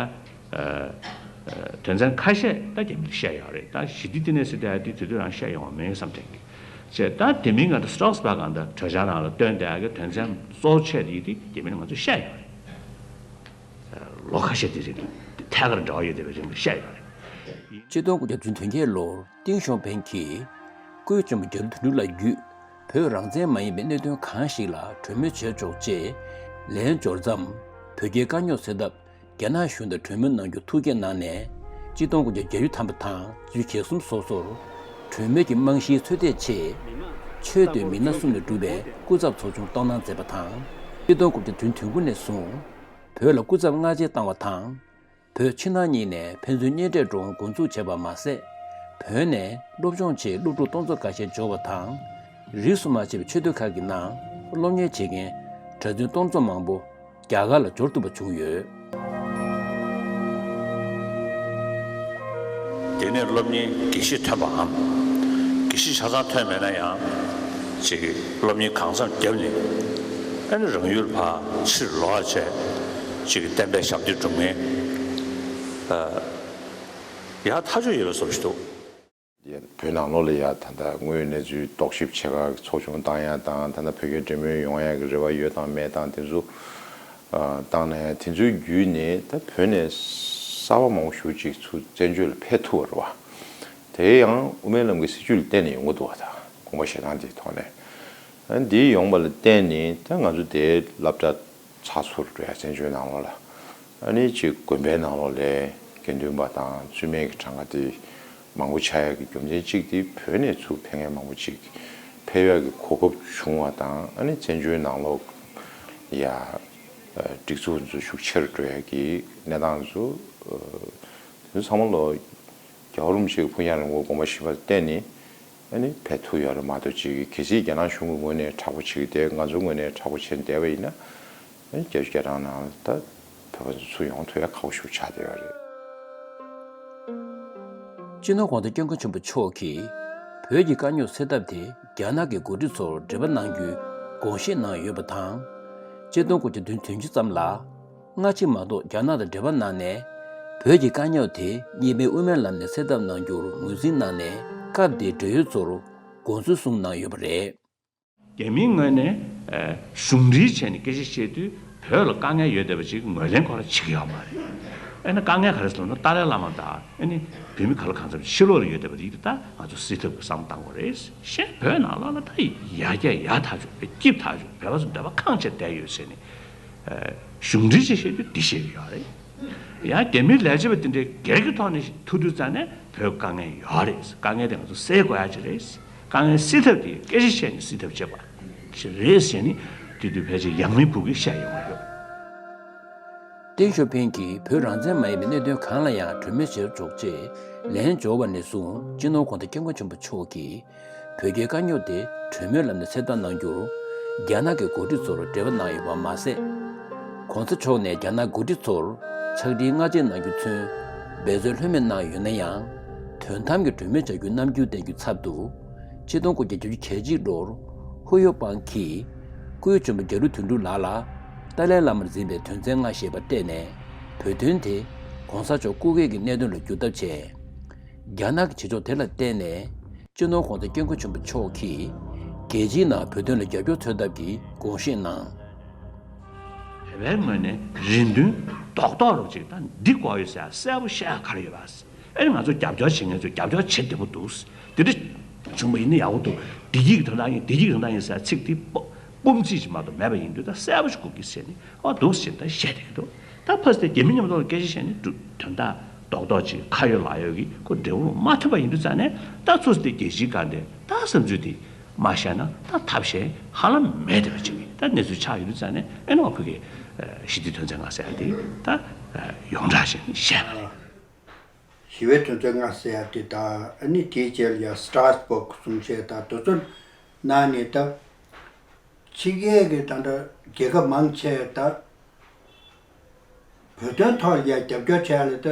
དོན་ཚན་ཁ་ཤས་ད་རྒྱ་མི་ལ་བཤད་ཡོད་རེད། ད་ཞི་བདེ་བསྟི་གནས་ཟེར་ཡ་དེ་དེ་དུས་རང་བཤད་ཡོད་མེད་བསམ་དྲན་གི་བྱས། ད་དེ་མིན་ང་ད་སི་ཊོག་སི་བྷག་གང་ད་གྲོས་འཆར་ནང་ལ་བཏོན་བསྡད་ཡ་གི་དོན་ཚན་གཙོ་ཆེ་དེ་དེ་རྒྱ་མི་ལ་ང་ཚོ་བཤད་ཡོད་རེད། ལོ་ཁ་ཤས་དེ་རིང་ཐད་ཀར་འབྲེལ་བ་ཡོད་བསྡད་པའི་རིང་ལ་བཤད་ཡོད་རེད། ཆིག་སྟོང་དགུ་བརྒྱ་བདུན་ཅུ་དོན་བརྒྱད་ལོར་ཏིང་ཞའོ་ཕིང་གིས་སྐུའི་གཅུང་པོ་རྒྱ་ལོ་དོན་གྲུབ་ལགས་བརྒྱུད་བོད་རང་བཙན་མ་ཡིན་པའི་གནད་དོན་གང་ཞིག་ལ་གྲོས་མོལ་བྱེད་ཆོག་ཅེས་ལན་འབྱོར་མཚམས། བོད་རྒྱའི་དཀའ་རྙོག་སེལ་ཐབས་རྒྱ་ནག་གཞུང་དང་གྲོས་མོལ་གནང་རྒྱུ་ཐུགས་བསྐྱེད་གནང་ནས། ཆིག་སྟོང་དགུ་བརྒྱ་བརྒྱད་ཅུ་ཐམ་པ་དང་བརྒྱད་ཅུ་གྱ་གསུམ་སོ་སོར་གྲོས་མོལ་གྱི་རྨང་གཞིའི་ཚོད་ལྟའི་ཆེད། ཆོས་སྡེ་མི་སྣ་གསུམ་ལས་གྲུབ་པའི་སྐུ་ཚབ་ཚོགས་ཆུང་བཏོན་གནང་མཛད་པ་དང་། ཆིག་སྟོང་དགུ་བརྒྱ་བདུན་ཅུ་དོན་དགུ་ནས་བཟུང་བོད་ལ་སྐུ་ཚབ་སྔ་རྗེས་བཏང་བ་དང་། བོད་ཕྱི་ནང་གཉིས་ནས་ཕན་ཚུན་གཉེན་འཕྲད་འགྲོ་འོང་འགོ་འཛུགས་བྱས་པ་མ་ཟད། བོད་ནས་སློབ་སྦྱོང་ཆེད་སློབ་ཕྲུག་སྟོང་ཚོ་ཁ་ཤས་འབྱོར་བ་དང་། རིས་སུ་མ་ཆད་པའི་ཆོས་སྡེ་ཁག་གི་ནང་སློབ་གཉེར་བྱེད་མཁན་གྲྭ་བཙུན་སྟོང་ཚོ་མང་པོ་རྒྱ་གར་ལ་འབྱོར་ཐུབ་པ་བྱུང་ཡོད། དེ་ནས་སློབ་གཉེར་དགེ་བཤེས་ཐོན་པའམ། དགེ་བཤེས་ཆ་ཚང་ཐོན་མེད་ན་ཡང་། ཅིག་སློབ་གཉེར་གང་འཚམ་བརྒྱབ་ནས། ཨ་ནི་རང་ཡུལ་ཕར་ཕྱིར་ལོག་བྱས། ཅིག་བསྟན་པའི་ཞབས་འདེགས་སྒྲུབ་མཁན། ཡག་ཐག་ཆོད་ཡོད་པའི་བཟོ་ཞིག་འདུག་བོད་ནང་ལོགས་ལ་ཡ་ད་ལྟ་དངོས་ཡོད་གནས་ཚུལ་རྟོག་ཞིབ་བྱེད་ག་ཚོགས་ཆུང་བཏང་ཡ་དང་། ད་ལྟ་བོད་རྒྱའི་འབྲེལ་མོལ་ཡོང་ཡ་གི་རེ་བ་ཡོད་དང་མེད་དང་དེ་ཚོ་བཏང་ན་ཡང་དེ་ཚོའི་བརྒྱུད་ནས་ད་བོད་ནས་གསར་པ་མང་པོ་ཞེ་པོ་ཅིག་ཚུར་བཙན་བྱོལ་ལ་ཕེབས་ཐུབ་པ་རེད་བ། དེ་ཡང་དབུ་མའི་ལམ་གྱི་སྲིད་བྱུས་ལ་བརྟེན་ནས་ཡོང་གི་འདུག་བ། ད་དགོངས་པ་བཞེས་སྟངས་དེའི་ཐོག་ནས། ཨ་འདི་ཡོང་བ་ལ་བརྟེན་ནས་ད་ང་ཚོ་དེའི་སློབ་གྲྭ་ཚགས་ཚུད་འགྲོ་ཡ་བཙན་བྱོལ་ནང་ལོགས་ལ། ཨ་ནི་ཅིག་དགོན་པའི་ནང་ལོགས་ལ་དགེ་འདུན་པ་དང་བཙུན་མའི་གི་གྲངས་ཀ་དེ་མང་པོ་ཆགས་ཡ་གི་རྒྱུ་མཚན་གཅིག་དེ་བོད་ནས་ཚུར་ཕེབས་མཁན་མང་པོ་ཅིག་ཕེབས་ཡ་གི་གོ་སྐབས་བྱུང་བ་དང་། ཨ་ནི་བཙན་བྱོལ་ནང་ལོགས་ཡ་སྒྲིག་འཛུགས་ཚོ་ཤུགས་ཆེ་རུ་འགྲོ་ཡ་གི་གནས་སྟངས་ཚོ་དེ་ཚོ་ཚང་མ་ལོ་རྒྱལ་བ་རིན་པོ་ཆེ་གི་ཕུགས་རྒྱང་རིང་པོ་དགོངས་པ་བཞེས་པ་བརྟེན་ནས། ཨ་ནི་ཕེབས་ཐུབ་ཡོད་རེད་མ་གཏོགས། ཅིག་གལ་སྲིད་རྒྱ་ནག་གཞུང་གི་ངོས་ནས་དྲག་པོ་བྱེད་ཀྱི་བསྡད། ང་ཚོའི་ངོས་ནས་དྲག་པོ་བྱེད་བསྡད་པ་ཡིན་ན། ཨ་ནི་བརྒྱད་ཅུ་གྱ་གྲངས་ནང་ད་བོད་པ་ཚོ་ཚུར་ཡོང་ཐུབ་ཡ་ཁག་པོ་ཞེ་པོ་ཆགས་བསྡད་ཡོད་རེད། སྤྱི་ནོར་༸གོང་ས་༸སྐྱབས་མགོན་ཆེན་པོ་མཆོག་གིས་བོད་ཀྱི་དཀའ་རྙོག་སེལ་ཐབས་དེ་རྒྱ་ནག་གི་འགོ་ཁྲིད་ཚོར་འབྲེལ་བ་གནང་རྒྱུའི་དགོངས་བཞེས་གནང་ཡོད་པ་དང་། ཆིག་སྟོང་དགུ་བརྒྱ་བདུན་ཅུ་དོན་གཅིག་ཙམ་ལ། སྔ་ཕྱི་མ་གཏོགས་རྒྱ་ནག་དང་འབྲེལ་བ་གནང་ནས། བོད་ཀྱི་དཀའ་རྙོག་དེ་གཉིས་ཕན་དབུ་མའི་ལམ་ནས་སེལ་ཐབས་གནང་རྒྱུར་ངོས་འཛིན་གནང་ནས། སྐབས་དེའི་འབྲེལ་ཡོད་ཚོར་དགོངས་ཚུལ་གསུངས་གནང་ཡོད་པ་རེད། རྒྱ་མིའི་ངོས་ནས་ཨ་གཞུང་འབྲེལ་བྱས་ནས་སྐད་ཆ་བཤད་དུས། བོད་ལ་དཀའ་ངལ་ཡོད་བསྡད་པ་ཅིག་ངོས་ལེན་ཁོ་རང་བྱེད་ཀྱི་ཡོད་མ་རེད། ཨེ་ན་དཀའ་ངལ་ག་རེ་ཟེར་ལབ་ན་ཏཱ་ལའི་བླ་མ་དང་ཨེ་ནི་བོད་མི་ག་ལ་གང་འཚམ་ཕྱི་ལོགས་ལ་ཡོད་བསྡད་པ་རིགས་དེ་ད་ང་ཚོ་སེལ་ཐབས་ཀྱི་བསམ་བློ་བཏང་དགོས་རེད། གཞན་བོད་ནང་ལོགས་ལ་ད་ཡར་རྒྱས་ཡག་ཐག་ཆོད་རེད། སྐྱིད་ཐག་ཆོད། བོད་པ་ཚོ་འདོད་པ་ཁེངས་བྱས་བསྡད་ཡོད་ཟེར་ནས་གཞུང་འབྲེལ་ཅིག་བཤད་རྒྱུ་འདི་བཤད་ཀྱི་ཡོད་རེད། ཡང་རྒྱ་མིའི་ལས་བྱེད་པ་དེ་འདྲའི་སྒེར་གྱི་ཐོག་ནས་ཐུག་དུས་ཙང་ནས་བོད་དཀའ་ངལ་ཡོད་རེད། དཀའ་ངལ་དེ་ང་ཚོ་སེལ་དགོས་ཡ་ཅིག་རེད། དཀའ་ངལ་སེལ་ཐབས་དེ་སྐད་ཆ་བཤད་ནས་སེལ་ཐབས་བྱེད་པ་ཞིག་རེད་ཟེར་ནས་དེ་དུས་ཕལ་ཆེར་ཡང་མིན་བུ་གིས་བཤད་ཡོང་གི་ཡོད། ཏེང་ཞའོ་ཕིང་གིས་བོད་རང་བཙན་མ་ཡིན་པའི་གནད་དོན་གང་ལ་ཡང་གྲོས་མོལ་བྱེད་ཆོག་ཅེས་ལན་འབྱོར་བ་ནས་བཟུང་སྤྱི་ནོར་༧གོང་ས་༧སྐྱབས་མགོན་ཆེན་པོ་མཆོག་གིས་བོད་རྒྱའི་དཀའ་རྙོག་དེ་གྲོས་མོལ་ལམ་ནས་སེལ་ཐབས་གནང་རྒྱུར་རྒྱ་ནག་གི་འགོ་ཁྲིད་ཚོར་འབྲེལ་བ་གནང་ཡོད་པ་མ་ཟད། ༸གོང་ས་མཆོག་ནས་རྒྱ་ནག་འགོ་ཁྲིད་ཚོར་ཕྱག་བྲིས་སྔ་རྗེས་གནང་རྒྱུ་མཚོན་འབད་རྩོལ་ལྷོད་མེད་གནང་ཡོད་ན་ཡང་། དོན་དམ་གྱི་གྲོས་མོལ་བྱ་རྒྱུའི་རྣམ་འགྱུར་བསྟན་རྒྱུའི་ཚབ་ཏུ། ཆིག་སྟོང་དགུ་བརྒྱ་བརྒྱད་ཅུ་གྱ་གཅིག་ལོར་ཧུའུ་ཡོ་པང་གིས་སྐུའི་གཅུང་པོ་རྒྱ་རི་དོན་གྲུབ་ལགས་ལ་ཏཱ་ལའི་བླ་མར་འཛིན་པའི་དོན་ཚན་ལྔ་ཞེས་པ་སྤྲད་ནས་བོད་དོན་དེ་༸གོང་ས་མཆོག་སྐུ་སྒེར་གྱི་གནད་དོན་ལ་བསྒྱུར་ཐབས་བྱས། རྒྱ་ནག་གི་བྱེད་ཕྱོགས་དེ་ལ་བརྟེན་ནས་སྤྱི་ནོར་༸གོང་ས་༸སྐྱབས་མགོན་ཆེན་པོ་མཆོག་གིས་རྒྱལ་སྤྱིའི་ནང་བོད་དོན་ལ་རྒྱབ་སྐྱོར་འཚོལ་ཐབས་ཀྱི་དགོངས་བཞེས་གནང་། བོད་པའི་ངོས་ནས་རེ་འདུན་རྡོག་རྡོག་རུ་ཅིག་དང་འདི་དགོས་ཡོད་ཟེར་གསལ་པོ་བཤད་ཡ་ག་རེ་ཡོད་པ། ཨེ་ང་ཚོ་རྒྱབ་སྐྱོར་བྱེད་མཁན་ཚོས་རྒྱབ་སྐྱོར་བྱེད་བདེ་པོ་འདུག་འདི་འདྲ་བྱུང་བ་ཡིན་ན་ཡག་པོ་འདུག་བདེ་སྐྱིད་ཀྱི་དོན་དག་ཡིན། བདེ་སྐྱིད་ཀྱི་དོན་དག་ཡིན་ཟེར་ཚིག་འདི་སྤོ་སྤོམ་ཚིག་ཅིག་མ་གཏོགས་མེད་པ་ཡིན་དུས་ད་གསལ་པོ་ཞིག་དགོས་ཀྱི་ཟེར་ནས་ཨོ་འདུག་ཟེར་ད་བཤད་བསྡད་ཀྱི་འདུག་ད་ཕ་སི་ཏེ་རྒྱ་མི་མཉམ་དུ་ལ་སྐད་ཆ་བཤད་ནས་འགྲུབ་དོན་དག་རྡོག་རྡོག་ཅིག་ཁ་ཡོད་ལག་ཡོད་ཀྱི་ཁོ་འབྲས་བུ་མ་ཐོན་པ་ཡིན་དུས་ཙང་ནས་ད་ཚོ་སི་ཏེ་རྒྱལ་སྤྱིའི་སྒང་དེ་ད་བསམ་ཚུལ་དེ་མ་བཤད་ན་ད་ཐབས་གཞན་ཧ་ལམ་མེད་བསྡད་པ་ཅིག་གི་ད་གནས་ཚུལ་ཆགས་ཡོད་དུས་ཙང་ནས་ཨེ་ནོ་ཁོ་གི་ཞི་བདེ་དོན་ཚན་ལྔ་ཟེར་ཡ་དེ་ད་ཡོངས་གྲགས་བྱས་ནས་བཤད་པ་རེད། ཞི་བའི་དོན་ཚན་ལྔ་ཟེར་ཡ་དེ་དང་ཨ་ནི་དེའི་རྗེས་ལ་ཡ་སི་ཏྲཱས་སྦུག་གསུང་བཤད་དང་དེ་ཚོ་གནང་ནས་ད་ཕྱི་རྒྱལ་གྱི་ད་ལྟ་རྒྱལ་ཁབ་མང་ཆེ་ད་བོད་དོན་ཐོག་ལ་ཡ་རྒྱབ་སྐྱོར་བྱས་ལ་ད་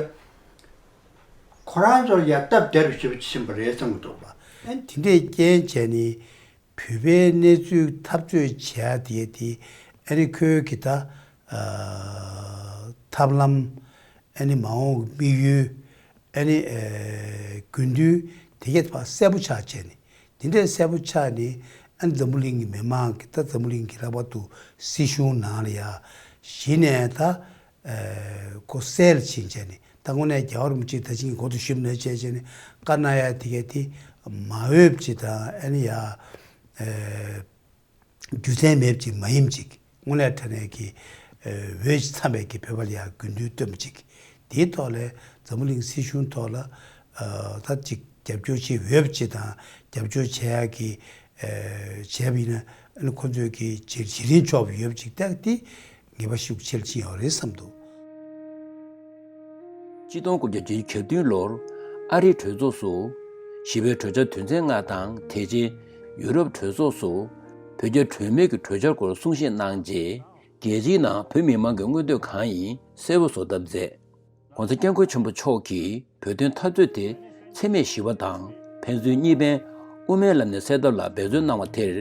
ཁོ་རང་ཚོར་ཡ་སྟབས་བདེ་རུ་ཞེ་པོ་ཕྱིན་པ་རེད་བསམ་གྱི་འདུག་པ། དེ་འདྲའི་རྐྱེན་བྱས་ནས། བོད་པའི་གནས་ཚུལ་འཐབ་རྩོད་བྱེད་ཡ་དེ་དེ་ཨ་ནི་ཁོའི་གི་ད་ཨ་ཐབས་ལམ། ཨ་ནི་མ་འོངས་ཀྱི་དམིགས་ཡུལ། ཨ་ནི་ཨ་དགོས་འདུན་དེ་གས་ཕར་གསལ་པོ་ཆགས་བྱས་ནས་དེ་འདྲའི་གསལ་པོ་ཆགས་ནས་ཨ་ནི་འཛམ་བུ་གླིང་གི་མི་མང་གི་ད་འཛམ་བུ་གླིང་གི་ལྷག་པར་དུ་སྲིད་གཞུང་ནང་ལ་ཡ་གཞི་ནས་ད། ཁོ་གསལ་ཕྱིན་བྱས་ནས་ད་དངོས་གནས་རྒྱལ་བ་རིན་པོ་ཆེ་ད་ཅིང་གོ་དུ་ཞུམ་ནས་བྱས་བྱས་ནས་བཀའ་གནང་ཡ་དེ་གས་དེ་མ་འོས་པ་ཅིག་དང་ཨ་ནི་ཡ་རྒྱུ་མཚན་མེད་པ་ཅིག་མ་ཡིན་ཅིག་དངོས་གནས་དྲང་གནས་ཀྱི་འོས་ཅིག་འཚམ་པའི་གི་བོད་པ་ལ་ཡ་དགོས་འདུན་བཏོན་པ་ཅིག་དེའི་ཐོག་ལས་འཛམ་བུ་གླིང་སྲིད་གཞུང་ཐོག་ལ་ད་ཅིག་རྒྱབ་སྐྱོར་བྱེད་འོས་པ་ཅིག་དང་རྒྱབ་སྐྱོར་བྱེད་ཡ་གི་བྱས་པ་ཡིན་ན་ཨ་ནི་ཁོ་ཚོས་ཀྱི་བྱེད་བྱེད་རིན་ཆོག་པ་ཡོད་པ་ཅིག་ཏག་ཏི་ངེས་པ་ཤུགས་ཆེར་ཕྱིན་ཡོད་རེད་བསམ་འདུག་ཆིག་སྟོང་དགུ་བརྒྱ་བརྒྱད་ཅུ་གྱ་བདུན་ལོར་ཨ་རིའི་གྲོས་ཚོགས་སུ་ཞི་བའི་གྲོས་འཆར་དོན་ཚན་ལྔ་དང་དེ་རྗེས་ཡུ་རོབ་གྲོས་ཚོགས་སུ་བོད་རྒྱ་གྲོས་མོལ་གྱི་གྲོས་འཆར་སྐོར་གསུང་བཤད་གནང་རྗེས་རྒྱལ་སྤྱིའི་ནང་བོད་མི་མང་གི་མངོན་འདོད་གང་ཡིན་གསལ་པོ་བཟོ་ཐབས་མཛད། ༸གོང་ས་༸སྐྱབས་མགོན་ཆེན་པོ་མཆོག་གིས་བོད་དོན་འཐབ་རྩོད་དེ་འཚེ་མེད་ཞི་བ་དང་ཕན་ཚུན་གཉིས་ཕན་དབུ་མའི་ལམ་ནས་སེལ་ཐབས་ལ་འབད་རྩོལ་གནང་བ་དེར།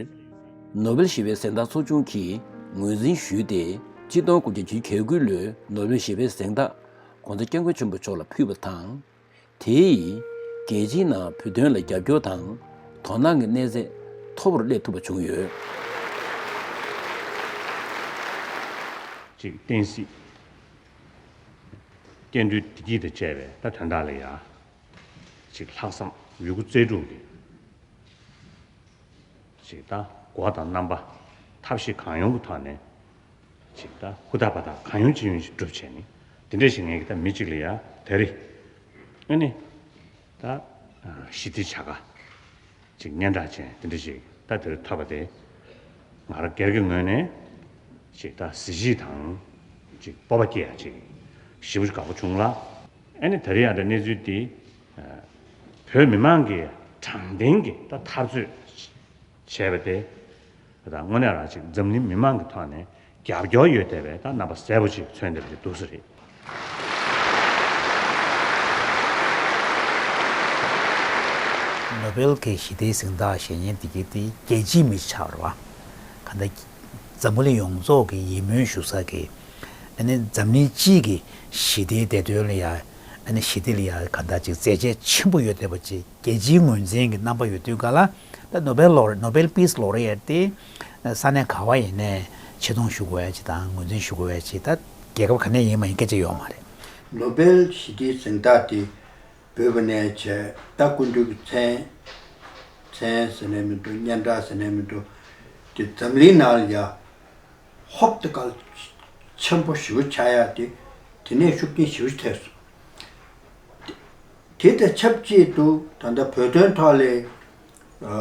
ནོ་བེལ་ཞི་བའི་གཟེངས་རྟགས་ཚོགས་ཆུང་གིས་ངོས་འཛིན་ཞུས་ཏེ། ཆིག་སྟོང་དགུ་བརྒྱ་བརྒྱད་ཅུ་གྱ་དགུ་ལོའི་ནོ་བེལ་ཞི་བའི་གཟེངས་རྟགས་༸གོང་ས་༸སྐྱབས་མགོན་ཆེན་པོ་མཆོག་ལ་ཕུལ་བ་དང་། དེ་ཡིས་རྒྱལ་སྤྱིའི་ནང་བོད་དོན་ལ་རྒྱབ་སྐྱོར་དང་དོ་སྣང་གི་གནས་ཚད་མཐོ་པོར་སླེབས་ཐུབ་པ་བྱུང་ཡོད། གཅིག་བསྟན་སྲིད། སྐྱེ་འགྲོའི་བདེ་སྐྱིད་དང་བཅས་པའི་ད་དོན་དག་ལ་ཡ། ཅིག་ལྷག་བསམ་ཡོད་རྒུ་རྩལ་སྤྲུགས་ཏེ། ཅིག་ད་སྒོ་དང་རྣམ་པ་ཐབས་ཤེས་གང་ཡོང་གི་ཐོག་ནས་ཅིག་ད་ཧུར་ཐག་འབད་ཐག་གང་ཡོང་ཅི་ཡོང་ཞིག་སྒྲུབ་བྱས་ནས་དེ་འདྲ་ཞིག་ངས་ཀྱི་ད་མི་གཅིག་ལ་ཡ་དེ་རེད། ཨ་ནི་ད་ཞི་བདེ་བྱ་དགའ། ཅིག་སྙན་གྲགས་ཅན་དེ་འདྲ་ཞིག་ད་དེར་ཐོབ་པ་དེ་ང་རང་སྒེར་གྱི་ངོས་ནས་ཅིག་ད་གཟི་བརྗིད་དང་ཅིག་སྤོབས་པ་སྐྱེ་ཡ་ཅིག་ཞེ་པོ་ཅིག་དགའ་པོ་བྱུང་ལ། ཨ་ནི་ད་རེས་ཡང་ད་གནས་ཚུལ་འདི་བོད་མི་མང་གིས་དྲང་བདེན་གྱི་ད་འཐབ་རྩོད་བྱས་པ་དེ་ད་དངོས་གནས་རང་ཅིག་འཛམ་གླིང་མི་མང་གི་ཐོག་ནས་རྒྱབ་སྐྱོར་ཡོད་བསྡད་པའི་ད་རྣམ་པ་གསལ་པོ་ཅིག་མཚོན་བསྡད་པ་ཅིག་འདུག་ས་རེད། ནོ་བེལ་གྱི་ཞི་བདེའི་གཟེངས་རྟགས་བཞེས་མཁན་དེ་གའི་དེ་རྒྱལ་སྤྱིའི་མི་ཆགས་རེད་བ། ག་འདྲ་འཛམ་བུ་གླིང་ཡོངས་རྫོགས་ཀྱི་ཡིད་སྨོན་ཞུ་ས་གི་ཨ་ནི་འཛམ་གླིང་སྤྱི་གི་ཞི་བདེའི་བདེ་དོན་ལ་ཡ་ཨ་ནི་ཞི་བདེ་ལ་ཡ་ག་འདྲ་ཅིག་མཛད་རྗེས་ཆེན་པོ་ཡོད་བསྡད་པ་ཅིག་རྒྱལ་སྤྱིའི་ངོས་འཛིན་གྱི་རྣམ་པ་ཡོད་དུས་ག་ལ་ད་ནོ་བེལ་ལོ་རེ་ནོ་བེལ་པིས་ལོ་རེ་ཡ་དེ་ས་གནས་ག་བ་ཡིན་ནའི་ ཆེ་མཐོང་ཞུ་དགོས་ཡ་ཅིག་དང་ངོས་འཛིན་ཞུ་དགོས་ཡ་ཅིག་ད་རྒྱལ་ཁབ་ག་ནས་ཡིན་མ་ཡིན་སྐད་ཆ་ཡོད་མ་རེད། ནོ་སྦེལ་ཞི་བདེའི་གཟེངས་རྟགས་དེ་བོད་པ་ནས་བྱས་ད་སྐུ་མདུན་གྱི་མཚན་མཚན་ཟེར་ནས་མི་འདུག་སྙན་གྲགས་ཟེར་ནས་མི་འདུག་དེ་འཛམ་གླིང་ནང་ལ་ཡ་ཧོབ་ཏེ་གལ་ཆེན་པོ་ཞེ་པོ་ཆགས་ཡ་དེ་དེ་ནས་ཤུགས་རྐྱེན་ཞེ་པོ་ཐེབས་སོང་། དེ་དང་ཆབས་ཅིག་ཏུ་ད་ལྟ་བོད་དོན་ཐོག་ལ་ཨ་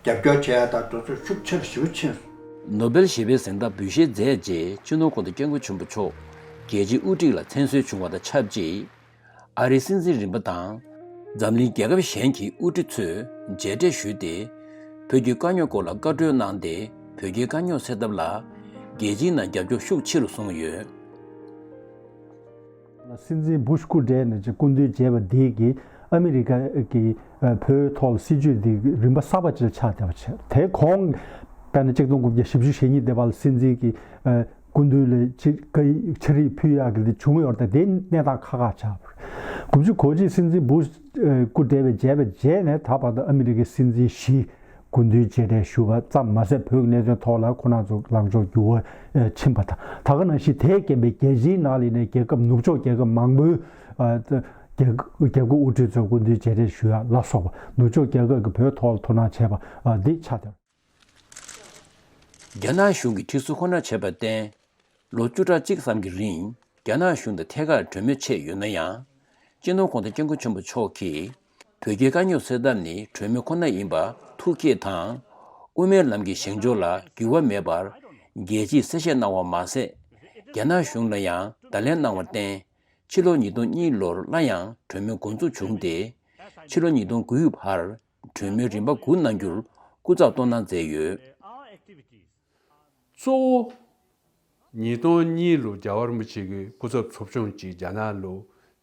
རྒྱབ་སྐྱོར་བྱེད་ཡ་དང་དེ་ཚོ་ཤུགས་ཆེ་རུ་ཞེ་པོ་ཕྱིན་སོང་། ནོ་སྦེལ་ཞི་བདེའི་གཟེངས་རྟགས་འབུལ་བཞེས་མཛད་རྗེས་སྤྱི་ནོར་༧གོང་ས་༧སྐྱབས་མགོན་ཆེན་པོ་མཆོག་རྒྱལ་སྤྱིའི་དབུ་ཁྲིད་ལ་མཚན་གསོལ་བྱུང་བ་དང་ཆབས་ཅིག་ཨ་རིའི་སྲིད་འཛིན་རིམ་པ་དང་། འཛམ་གླིང་རྒྱལ་ཁབ་གཞན་གྱི་དབུ་ཁྲིད་ཚོས་མཇལ་འཕྲད་ཞུས་ཏེ། བོད་ཀྱི་དཀའ་རྙོག་སྐོར་ལ་བཀའ་འཁྲོལ་གནང་སྟེ། བོད་རྒྱའི་དཀའ་རྙོག་སེལ་ཐབས་ལ་རྒྱལ་སྤྱིའི་ནང་རྒྱབ་སྐྱོར་ཤུགས་ཆེ་རུ་སོང་ཡོད། སྲིད་འཛིན་བུ་ཤ་སྐུ་བགྲེས་ནས་ཀྱི་སྐུ་མདུན་མཇལ་བ་འདི་གིས་ཨ་མི་རི་ཀ་གི་ཨ་བོད་ཐོག་ལ་སྲིད་བྱུས་འདི་རིམ་པ་གསར་པ་ཅིག་ཆགས་བསྡད་པ་བྱས། དེ་གོང་དཔེར་ན་གཅིག་སྟོང་དགུ་བརྒྱ་བཞི་བཅུ་ཞེ་གཉིས་སྡེ་བ་ལ་སྲིད་འཛིན་གྱི་ཨ་སྐུ་མདུན་ལ་ཕྱི་བཀའ་ཡིག་ཕྱག་བྲིས་ཕུལ་ཡག་གི་འདི་བྱུང་ཡོད་རེད། དེ་གནས་སྟངས་ཁག་ཁག་ཆགས་པ་རེད། དགུ་བཅུ་གོ་གཅིག་སྲིད་འཛིན་བུ་ཤ་སྐུ་བགྲེས་པས་མཇལ་བའི་རྗེས་ནས་ད་བར་དུ་ཨ་མི་རི་ཀའི་སྲིད་འཛིན་བཞི་སྐུ་མདུན་མཇལ་འཕྲད་ཞུ་བ་ཙམ་མ་ཟད། བོད་ཀྱི་གནད་དོན་ཐོག་ལ་ཁོང་རྣམ་ཚོ་ལངས་ཕྱོགས་འགྱུར་བ་ཕྱིན་པ་དང་། ད་ག་ནང་བཞིན་དེས་རྐྱེན་པས་རྒྱལ་སྤྱིའི་ནང་ལ་ཡིན་ནའི་རྒྱལ་ཁབ་ནུབ་ཕྱོགས་རྒྱལ་ཁབ་མང་པོའི་རྒྱལ་རྒྱལ་ཁབ་དབུ་ཁྲིད་ཚོས་སྐུ་མདུན་མཇལ་འཕྲད་ཞུ་ཡ་ལ་སོགས་པ་ནུབ་ཕྱོགས་རྒྱལ་ཁབ་ཀྱིས་བོད་ཐོག་ལ་ཐུགས་སྣང་བྱས་པ་འདི་ཆགས་བསྡད། རྒྱ་ནག་གཞུང་གིས་ཁྲི་ཟུར་ཁོ་ན་བྱས་པར་བརྟེན། ལོ་བཅུ་ཕྲག་གཅིག་ཙམ་གྱི་རིང་རྒྱ་ནག་གཞུང་དང་ཐད་ཀར་གྲོས་མོལ་བྱས་ཡོད་ན་ཡང་། སྤྱི་ནོར་༧གོང་ས་༧སྐྱབས་མགོན་ཆེན་པོ་མཆོག་གིས་བོད་རྒྱའི་དཀའ་རྙོག་སེལ་ཐབས་ནི་གྲོས་མོལ་ཁོ་ན་ཡིན་པ་ཐུགས་བསྐྱེད་དང་། དབུ་མའི་ལམ་གྱི་བཞེངས་ཕྱོགས་ལ་འགྱུར་བ་མེད་པར་རྒྱལ་སྤྱིས་གསལ་བཤད་གནང་བ་མ་ཟད། རྒྱ་ནག་གཞུང་ལ་ཡང་བརྡ་ལན་གནང་བར་བརྟེན། ཕྱི་ལོ་ཉིས་སྟོང་གཉིས་ལོར་སླར་ཡང་གྲོས་མོལ་འགོ་འཛུགས་བྱུང་སྟེ། ཕྱི་ལོ་ཉིས་སྟོང་དགུའི་བར་གྲོས་མོལ་རིམ་པ་དགུ་གནང་རྒྱུར་སྐུ་ཚབ་བསྟོད་གནང་མཛད་ཡོད། གཙོ་བོ། ཉིས་སྟོང་གཉིས་ལོ་རྒྱལ་བ་རིན་པོ་ཆེ་གི་སྐུ་ཚབ་ཚོགས་ཆུང་གཅིག་རྒྱ་ནག་ལ་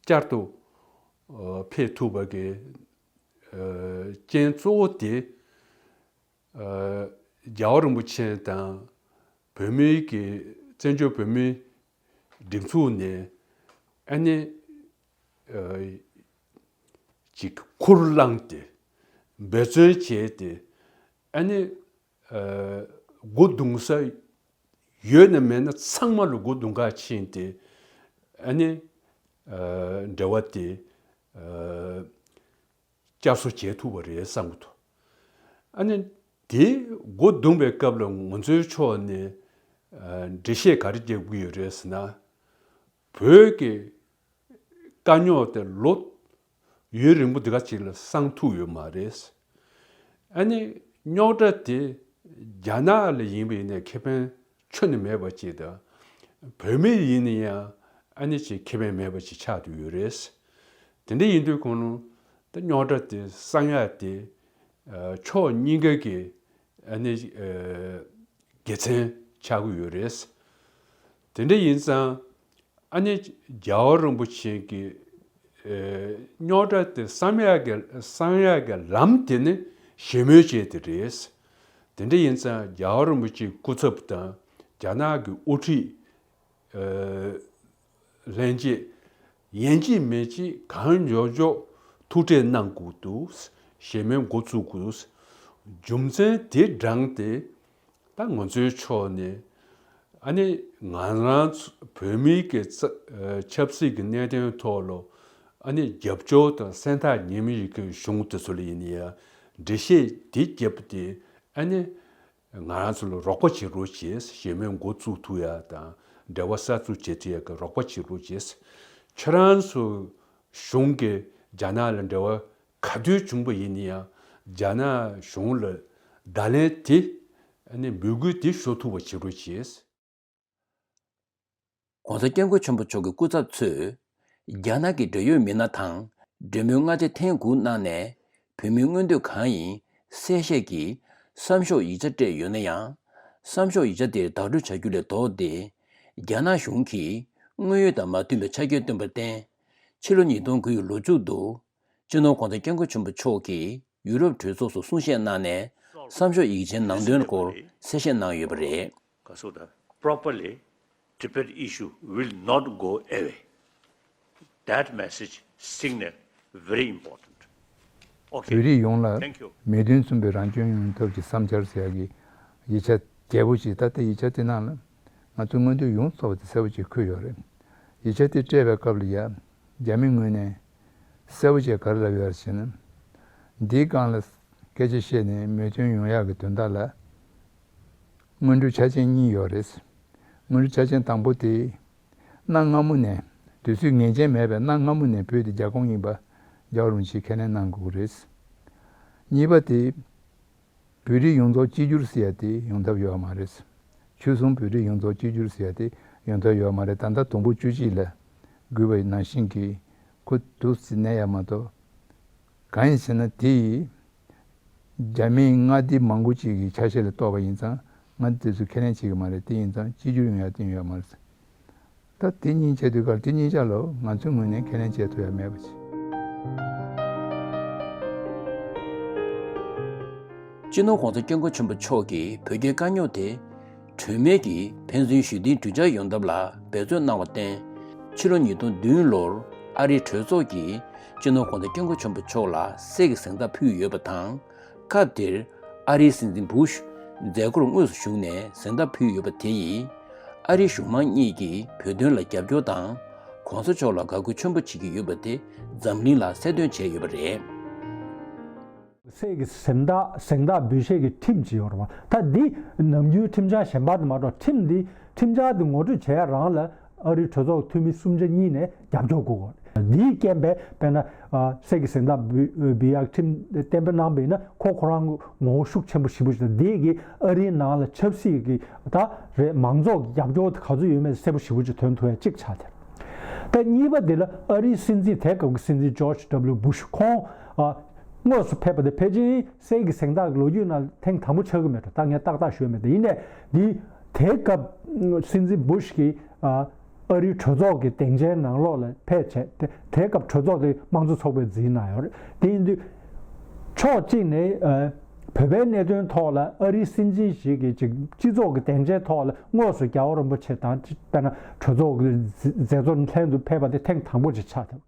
བསྐྱར་དུ་ཨ་ཕེབས་ཐུབ་པ་གི་ཨ་རྐྱེན་གཙོ་བོ་དེ་ཨ་རྒྱལ་བ་རིན་པོ་ཆེ་དང་བོད་མིའི་གི་བཙན་བྱོལ་བོད་མིའི་སྒྲིག་འཛུགས་ནས་ཨ་ནི་ཨ་ཅིག་ཁུར་བླངས་ཏེ་འབད་བརྩོན་བྱས་ཏེ་ཨ་ནི། ཨ་སྒོ་བརྡུང་ས་ཡོད་ན་མེད་ན་ཚང་མ་ལ་སྒོ་བརྡུང་ག་ཕྱིན་ཏེ་ཨ་ནི་ཨ་འབྲེལ་བ་དེ་ཨ་བསྐྱར་གསོ་བྱེད་ཐུབ་པ་རེད་བསམ་གྱི་འདུག་ཨ་ནི་དེ་སྒོ་བརྡུང་བའི་སྐབས་ལ་ང་ཚོའི་ཕྱོགས་ནས་ཨ་འགྲེལ་བཤད་ག་རེ་རྒྱབ་ཀྱི་ཡོད་རེད་ཟེར་ན། བོད་ཀྱི་དཀའ་རྙོག་དེ་ལོ་ཡུན་རིང་པོ་འདི་ག་ཅིག་ལ་སངས་ཐུབ་ཡོད་མ་རེད། ཨ་ནི་རྙོག་དྲ་དེ་རྒྱ་ནག་ལ་ཡིན་པ་ཡིན་ནའི་ཁེ་ཕན་ཁྱོན་ནས་མེད་པ་ཅིག་དང་། བོད་མི་ཡིན་ན་ཡང་ཨ་ནི་ཅིག་ཁེ་ཕན་མེད་པ་ཅིག་ཆགས་བསྡད་ཡོད་རེད། དེ་འདྲ་ཡིན་དུས་གོང་ནང་ད་རྙོག་དྲ་དེ་སངས་ཡ་དེ་ཕྱོགས་གཉིས་ཀ་གི་ཨ་ནི་དགེ་མཚན་ཆགས་ཀྱི་ཡོད་རེད། དེ་འདྲ་ཡིན་ཙང་། ཨ་ནི་རྒྱལ་བ་རིན་པོ་ཆེ་གི་ཨེ་རྙོག་དྲ་དེ་བསམ་ཡག་གི་བསམ་ཡག་གི་ལམ་དེ་ནི་ཞི་མོལ་བྱས་དེ་རེད། དེ་འདྲ་ཡིན་ཙང་རྒྱལ་བ་རིན་པོ་ཆེའི་སྐུ་ཚབ་དང་རྒྱ་ནག་གི་དབུ་ཁྲིད་ཨེ་ལྷན་རྒྱས་ཡིན་གཅིག་མིན་གཅིག་གང་མགྱོགས་མགྱོགས་ཐུག་འཕྲད་གནང་དགོས་འདུག་ཞི་མོལ་འགོ་བཙུགས་དགོས། རྒྱུ་མཚན་དེ་དྲངས་ཏེ། ད་ང་ཚོའི་ཕྱོགས་ནས་ཨ་ནི་ང་རང་ཚོ་བོད་མིའི་གི་རྩ་ཨ་ཆབ་སྲིད་ཀྱི་གནད་དོན་ཐོག་ལ་ཨ་ནི་རྒྱབ་སྐྱོར་དང་སེམས་ཐག་ཉེ་མོ་ཡོད་མཁན་གཞུང་དེ་ཚོ་ལ་ཡིན་ན་ཡང་འགྲེལ་བཤད་དེ་བརྒྱབ་སྟེ་ཨ་ནི་ང་རང་ཚོ་ལ་རོགས་པ་བྱེད་རོགས་བྱེད། ཞི་མོལ་འགོ་བཙུགས་ཐུབ་ཡ་དང་འབྲེལ་བ་གསར་བཙུགས་བྱེད་ཐུབ་ཡ་གི་རོགས་པ་བྱེད་རོགས་བྱེད། ཁྱེད་རང་ཚོ་གཞུང་གི་རྒྱ་ནག་ལ་འབྲེལ་བ་ག་དུས་བྱུང་བ་ཡིན་ན་ཡང་རྒྱ་ནག་གཞུང་ལ་བརྡ་ལན་དེ་ཨ་ནི་འབོད་སྐུལ་དེ་ཤོད་ཐུབ་པ་བྱེད་རོགས་བྱེད། ༸གོང་ས་༸སྐྱབས་མགོན་ཆེན་པོ་མཆོག་གི་སྐུ་ཚབ་ཚོས་རྒྱ་ནག་གི་འབྲེལ་ཡོད་མི་སྣ་དང་འབྲེལ་མོལ་སྔ་ཕྱི་ཐེངས་དགུ་གནང་ནས་བོད་མིའི་མངོན་འདོད་གང་ཡིན་གསལ་བཤད་ཀྱི་བསམ་ཤོག་ཡིག་ཆ་སྤྲད་ཡོད་ན་ཡང་། བསམ་ཤོག་ཡིག་ཆ་དེ་བདག་སྤྲོད་བྱ་རྒྱུ་ལས་ལྡོག་སྟེ་རྒྱ་ནག་གཞུང་གིས་དངོས་ཡོད་དང་མ་མཐུན་པའི་ཆ་རྐྱེན་བཏོན་པར་བརྟེན། ཕྱི་ལོ་ཉིས་སྟོང་དགུ་ཡི་ལོ་མཇུག་ཏུ། སྤྱི་ནོར་༸གོང་ས་༸སྐྱབས་མགོན་ཆེན་པོ་མཆོག་གིས་ཡུ་རོབ་གྲོས་ཚོགས་སུ་གསུང་བཤད་གནང་ནས་བསམ་ཤོག་ཡིག་ཆའི་ནང་དོན་སྐོར་གསལ་བཤད་གནང་ཡོད་པ་རེད། Properly, Tibet issue will not go away. That message signal very important. Okay. བོད་རིགས་ཡོངས་ལ་Thank you. མོས་མཐུན་མཚོན་པའི་རང་སྐྱོང་ཡོང་ཐབས་ཀྱི་བསམ་འཆར་ཟེར་ཡག་གི་ཡིག་ཆ་ རྒྱས་པོ་ཞིག་ད་ལྟ་ཡིག་ཆ་དེ་ནང་ལ་ང་ཚོའི་མངོན་འདོད་ཡོངས་རྫོགས་པ་དེ་གསལ་པོ་ཞིག་འཁོད་ཡོད་རེད། ཡིག་ཆ་དེ་སྤྲད་པའི་སྐབས་ལ་ཡ་རྒྱ་མི་ངོས་ནས་གསལ་པོ་ཞིག་ག་རེ་ལབ་ཡོད་རེད་ཟེར་ན། འདིའི་སྒང་ལ་སྐད་ཆ་བཤད་ནས་མོས་མཐུན་ཡོང་ཡག་གི་དོན་དག་ལ་སྔོན་འགྲོའི་ཆ་རྐྱེན་གཉིས་ཡོད་རེད། སྔོན་འགྲོའི་ཆ་རྐྱེན་དང་པོ་དེ། གནའ་སྔ་མོ་ནས་དུས་ཚོད་ངེས་ཅན་མེད་པའི་གནའ་སྔ་མོ་ནས་བོད་དེ་རྒྱ་ཁོངས་ཡིན་པ་རྒྱལ་བ་རིན་པོ་ཆེས་ཁས་ལེན་གནང་དགོས་ཀྱི་རེད། གཉིས་པ་དེ། བོད་རིགས་ཡོངས་རྫོགས་གཅིག་གྱུར་ཟེར་ཡ་དེ་ཡོང་ཐབས་ཡོད་མ་རེད། ཆོལ་གསུམ་བོད་རིགས་ཡོངས་རྫོགས་གཅིག་གྱུར་ཟེར་ཡ་དེ་ཡོང་ཐབས་ཡོད་མ་རེད། ད་ལྟ་དུམ་བུ་བཅུ་གཅིག་ལ་བགོས་པ་ནང་བཞིན་གྱི་ཁོ་འདུག་ཟེར་ནས་ཡ་མ་གཏོགས། གང་ཡིན་ཟེར་ན་དེ་ཡིས། རྒྱ་མིའི་མངའ་སྡེ་མང་པོ་ཅིག་གི་ཆ་ཤས་ལ་གཏོགས་པ་ཡིན་ཙང་མངའ་སྡེ་དེ་ཚོས་ཁས་ལེན་བྱེད་ཀྱི་མ་རེད། དེ་ཡིན་ཙང་གཅིག་གྱུར་ཡོང་ཡ་དེ་ཡོད་མ་རེད། ད་དེ་གཉིས་བྱས་དུས་སྐབས་དེ་གཉིས་ཆ་ལ་ང་ཚོའི་ངོས་ནས་ཁས་ལེན་བྱེད་ཐུབ་ཡ་མེད་པ་བྱས། སྤྱི་ནོར་༸གོང་ས་༸སྐྱབས་མགོན་ཆེན་པོ་མཆོག་གིས་བོད་རྒྱའི་དཀའ་རྙོག་དེ་གྲོས་མོལ་གྱིས་ཕན་ཚུན་ཞི་མཐུན་གྲོས་འཆར་ཡོང་ཐབས་ལ་འབད་བརྩོན་གནང་བར་བརྟེན། ཕྱི་ལོ་ཉིས་སྟོང་བདུན་ལོར་ཨ་རིའི་གྲོས་ཚོགས་ཀྱིས་སྤྱི་ནོར་༸གོང་ས་༸སྐྱབས་མགོན་ཆེན་པོ་མཆོག་ལ་གསེར་གྱི་གཟེངས་རྟགས་ཕུལ་ཡོད་པ་དང་། སྐབས་དེར་ཨ་རིའི་སྲིད་འཛིན་བུ་ཤ་མཛད་སྒོར་དངོས་སུ་ཞུགས་ནས་གཟེངས་རྟགས་ཕུལ་ཡོད་པ་དེ་ཡིས། ཨ་རིའི་གཞུང་མང་གཉིས་ཀྱིས་བོད་དོན་ལ་རྒྱབ་སྐྱོར་དང་། ༸གོང་ས་མཆོག་ལ་དགའ་མོས་ཆེན་པོ་བྱེད་ཀྱི་ཡོད་པ་དེ་འཛམ་གླིང་ལ་གསལ་སྟོན་བྱས་ཡོད་པ་རེད། གསེར་གྱི་གཟེངས་རྟགས་གཟེངས་རྟགས་འབུལ་བཞེས་ཀྱི་ཁྲིམས་ཅིག་ཡོད་རེད་བ། ད་འདི་ནམ་རྒྱུན་ཁྲིམས་འཆར་གཞན་པ་དེ་མ་གཏོགས། ཁྲིམས་འདི་ཁྲིམས་འཆར་འདི་ངོ་སྤྲོད་བྱེད་ཡ་རང་ལ་ཨ་རིའི་གྲོས་ཚོགས་འཐུས་མི་གསུམ་ཆ་གཉིས་ནས་རྒྱབ་སྐྱོར་དགོས་གོ། འདིའི་རྐྱེན་པས་དཔེར་ན་ཨ་གསེར་གྱི་གཟེངས་རྟགས་འབུལ་འབུལ་ཡག་ཁྲིམས་གཏན་འབེབས་གནང་པ་ཡིན་ན་ཁོ་ཁོ་རང་ངོ་བོ་ཤུགས་ཆེན་པོ་ཞེ་པོ་ཅིག་དང་། འདི་གིས་ཨ་རིའི་ནང་ལ་ཆབ་སྲིད་ཀྱི་ད་རེད་མང་ཚོགས་ཀྱི་རྒྱབ་སྐྱོར་དེ་ག་ཚོད་ཡོད་མེད་གསལ་པོ་ཞེ་པོ་ཅིག་སྟོན་ཐུབ་ཡ་གཅིག་ཆགས་ཏེ། ད་གཉིས་པ་དེ་ལ་ཨ་རིའི་སྲིད་འཛིན་དེ་སྐབས་ཀྱི་སྲིད་འཛིན་ཇོརྗ་ཌབ་ལིའུ་བུ་ཤ་ཁོང་ཨ་དངོས་སུ་ཕེབས་པ་དེ་ཕལ་ཆེར་གསེར་གྱི་གཟེངས་རྟགས་ཀྱི་ལོ་རྒྱུས་ནང་ཐེངས་དང་པོ་ཆགས་ཀྱི་མེད་འགྲོ། ད་ངས་ཏག་ཏག་ཞུས་མེད། དེ་ཡིན་ནའི་འདི་དེ་སྐབས་སྲིད་འཛིན་བུ་ཤ་གིས་ཨ་ཨ་རིའི་གྲོས་ཚོགས་ཀྱི་སྡིངས་ཆའི་ནང་ལོགས་ལ་ཕེབས་བྱས། དེ་དེ་སྐབས་གྲོས་ཚོགས་དེ་དམངས་གཙོ་ཚོགས་པས་འཛིན་གནང་ཡོད་རེད། དེ་ཡིན་དུས་ཕྱོགས་གཅིག་ནས་ཨ་བོད་པའི་གནད་དོན་ཐོག་ལ་ཨ་རིའི་སྲིད་འཛིན་ཞིག་གིས་ཅིག་སྤྱི་ཚོགས་ཀྱི་སྡིངས་ཆའི་ཐོག་ལ་དངོས་སུ་རྒྱལ་བ་རིན་པོ་ཆེ་དང་། དཔེར་ན་གྲོས་ཚོགས་ཀྱི་མཛད་གཙོ་ལྷན་དུ་ཕེབས་པ་དེ་ཐེངས་དང་པོ་ཅིག་ཆགས་ཐུབ།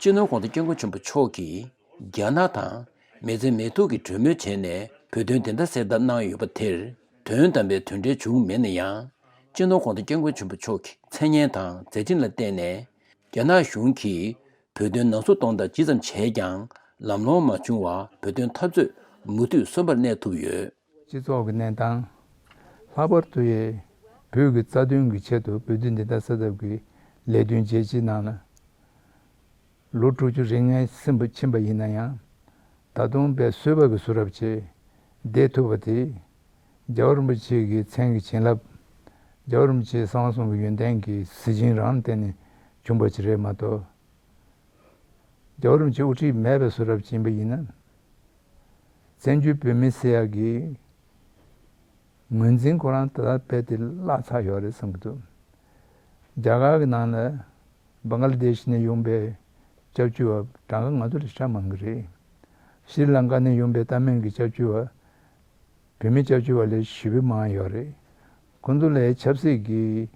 སྤྱི་ནོར་༸གོང་ས་༸སྐྱབས་མགོན་ཆེན་པོ་མཆོག་གིས་རྒྱ་ནག་དང་མི་ཚེ་མི་ཐོག་གི་གྲོས་མོལ་བྱས་ནས་བོད་དོན་བདེན་མཐའ་གསལ་ཐབས་གནང་ཡོད་པ་དེར་དོན་དམ་པའི་དོན་འབྲས་བྱུང་མེད་ན་ཡང་། སྤྱི་ནོར་༸གོང་ས་༸སྐྱབས་མགོན་ཆེན་པོ་མཆོག་གི་མཚན་སྙན་དང་མཛད་འཕྲིན་ལ་བརྟེན་ནས་རྒྱ་ནག་གཞུང་གིས་བོད་དོན་ནང་འཛུལ་གཏོང་ཐབས་ཇི་ཙམ་བྱས་ཀྱང་ལམ་ལྷོང་མ་བྱུང་བར་བོད་དོན་འཐབ་རྩོད་མུ་མཐུད་གསོན་པོར་གནས་ཐུབ་ཡོད། སྤྱི་ཚོགས་ཀྱི་གནས་སྟངས། ལྷག་པར་དུ་ཡང་བོད་ཀྱི་རྩ་དོན་གྱི་ཆེད་དུ་བོད་དོན་བདེན་མཐའ་གསལ་ཐབས་ཀྱི་ལས་དོན་བྱས་རྗེས་ནང་ལ། ལོ་དྲུག་ཅུ་རེ་ལྔའི་ཟིན་པ་ཕྱིན་པ་ཡིན་ན་ཡང་། ད་དུང་དཔེ་བཟོད་པ་གིས་བཟོད་རབས་བྱས་བསྡད་ཐུབ་པ་དེ། རྒྱལ་བ་རིན་པོ་ཆེ་གི་མཚན་གྱི་བྱིན་རླབས། རྒྱལ་བ་རིན་པོ་ཆེའི་གསང་བ་གསུམ་གྱི་ཡོན་ཏན་གྱི་གཟི་བྱིན་རང་ལ་བརྟེན་ནས་བྱུང་བ་ཅིག་རེད་མ་གཏོགས། རྒྱལ་བ་རིན་པོ་ཆེ་དབུ་ཁྲིད་མེད་པའི་བཟོ་འདྲ་ཅིག་ཡིན་པ་ཡིན་ན། བཙན་བྱོལ་བོད་མི་ཟེར་ཡག་གི་ངོས་འཛིན་ཁོ་རང་ད་ལྟ་རྦད་དེ་བརླག་ཚར་ཡོད་རེད་བསམ་གྱི་འདུག་རྒྱ་གར་གྱི་ནང་ལ་བང་ཀ་ལ་དེཤ་ནས་ཡོང་པའི་སྐྱབས་བཅོལ་བ་གྲངས་ཀ་ང་ཚོ་ལས་ཧྲ་མང་གི་རེད། ཤྲི་ལང་ཀ་ནས་ཡོང་པའི་ཏཱ་མིལ་གྱི་སྐྱབས་བཅོལ་བ། བོད་མི་སྐྱབས་བཅོལ་བ་ལས་ཞེ་པོ་མང་ཡོད་རེད། ཁོང་ཚོ་ལ་ཆབ་སྲིད་ཀྱི་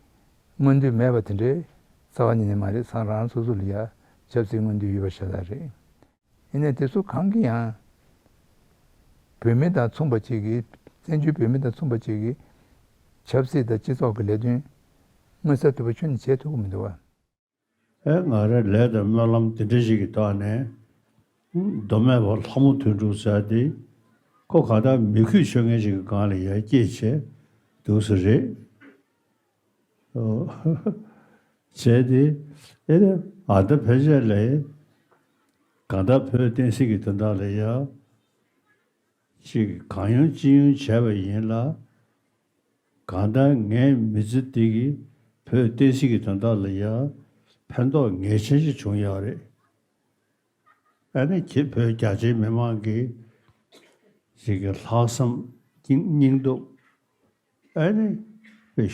མངོན་འདོད་མེད་པ་དེ་འདྲའི་རྩ་བ་ཉིད་ནས་མ་རེད། ཚང་རང་སོ་སོ་ལ་ཡ་ཆབ་སྲིད་མངོན་འདོད་ཡོད་པ་ཤ་སྟག་རེད། ཡིན་ནའི་དེ་ཚོ་གང་གིས་ཡང་བོད་མི་དང་མཚུངས་པ་ཅིག་གིས། བཙན་བྱོལ་བོད་མི་དང་མཚུངས་པ་ཅིག་གིས་ཆབ་སྲིད་དང་སྤྱི་ཚོགས་ཀྱི་ལས་དོན་མངོན་གསལ་དོད་པོ་ཁྱོན་ནས་བྱེད་ཐུབ་ཀྱི་མི་འདུག་བ། ཨེ་ང་རའི་ལས་དང་སྨོན་ལམ་དེ་འདྲ་ཞིག་གི་ཐོག་ནས། མདོ་སྨད་པ་ལྷ་མོ་དོན་གྲུབ་ཟེར་དེ། ཁོ་གང་ལྟར་མི་རྒྱུད་ཆོས་ངན་ཞིག་གི་སྒང་ལ་ཡར་སྐྱེས་བྱས་འདུག་ས་རེད། བྱས་ཏེ། ཨེ་ནི་ཨ་ད་ཕལ་ཆེར་ལས་གང་ལྟར་བོད་བསྟན་སྲིད་ཀྱི་དོན་དག་ལ་ཡ་ཅིག་གང་ཡོང་ཅི་ཡོང་བྱས་པ་ཡིན་ལ། གང་ལྟར་ངའི་མི་ཚེ་འདི་གིས་བོད་བསྟན་སྲིད་ཀྱི་དོན་དག་ལ་ཡ་ཕན་ཐོགས་ངེས་ཅན་ཞིག་བྱུང་ཡོད་རེད། ཨ་ནི་ཁྱེད་བོད་རྒྱ་ཆེའི་མི་མང་གི་ཅིག་གི་ལྷག་བསམ་སྙིང་སྟོབས། ཨ་ནི་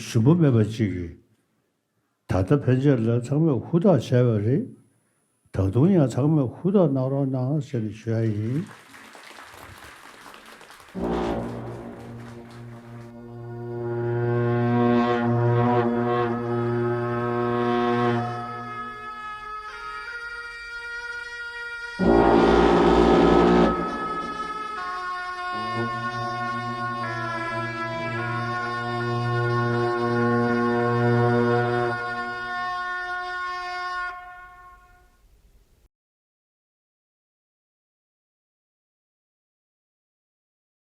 ཞུམ་པ་མེད་པ་ཅིག་གིས་ད་ལྟ་ཕན་ཆད་ལ་ཚང་མས་ཧུར་ཐག་བྱས་པ་རེད། ད་དུང་ཡང་ཚང་མས་ཧུར་ཐག་གནང་རོགས་གནང་ཟེར་ནས་ཞུ་ཡ་ཡིན།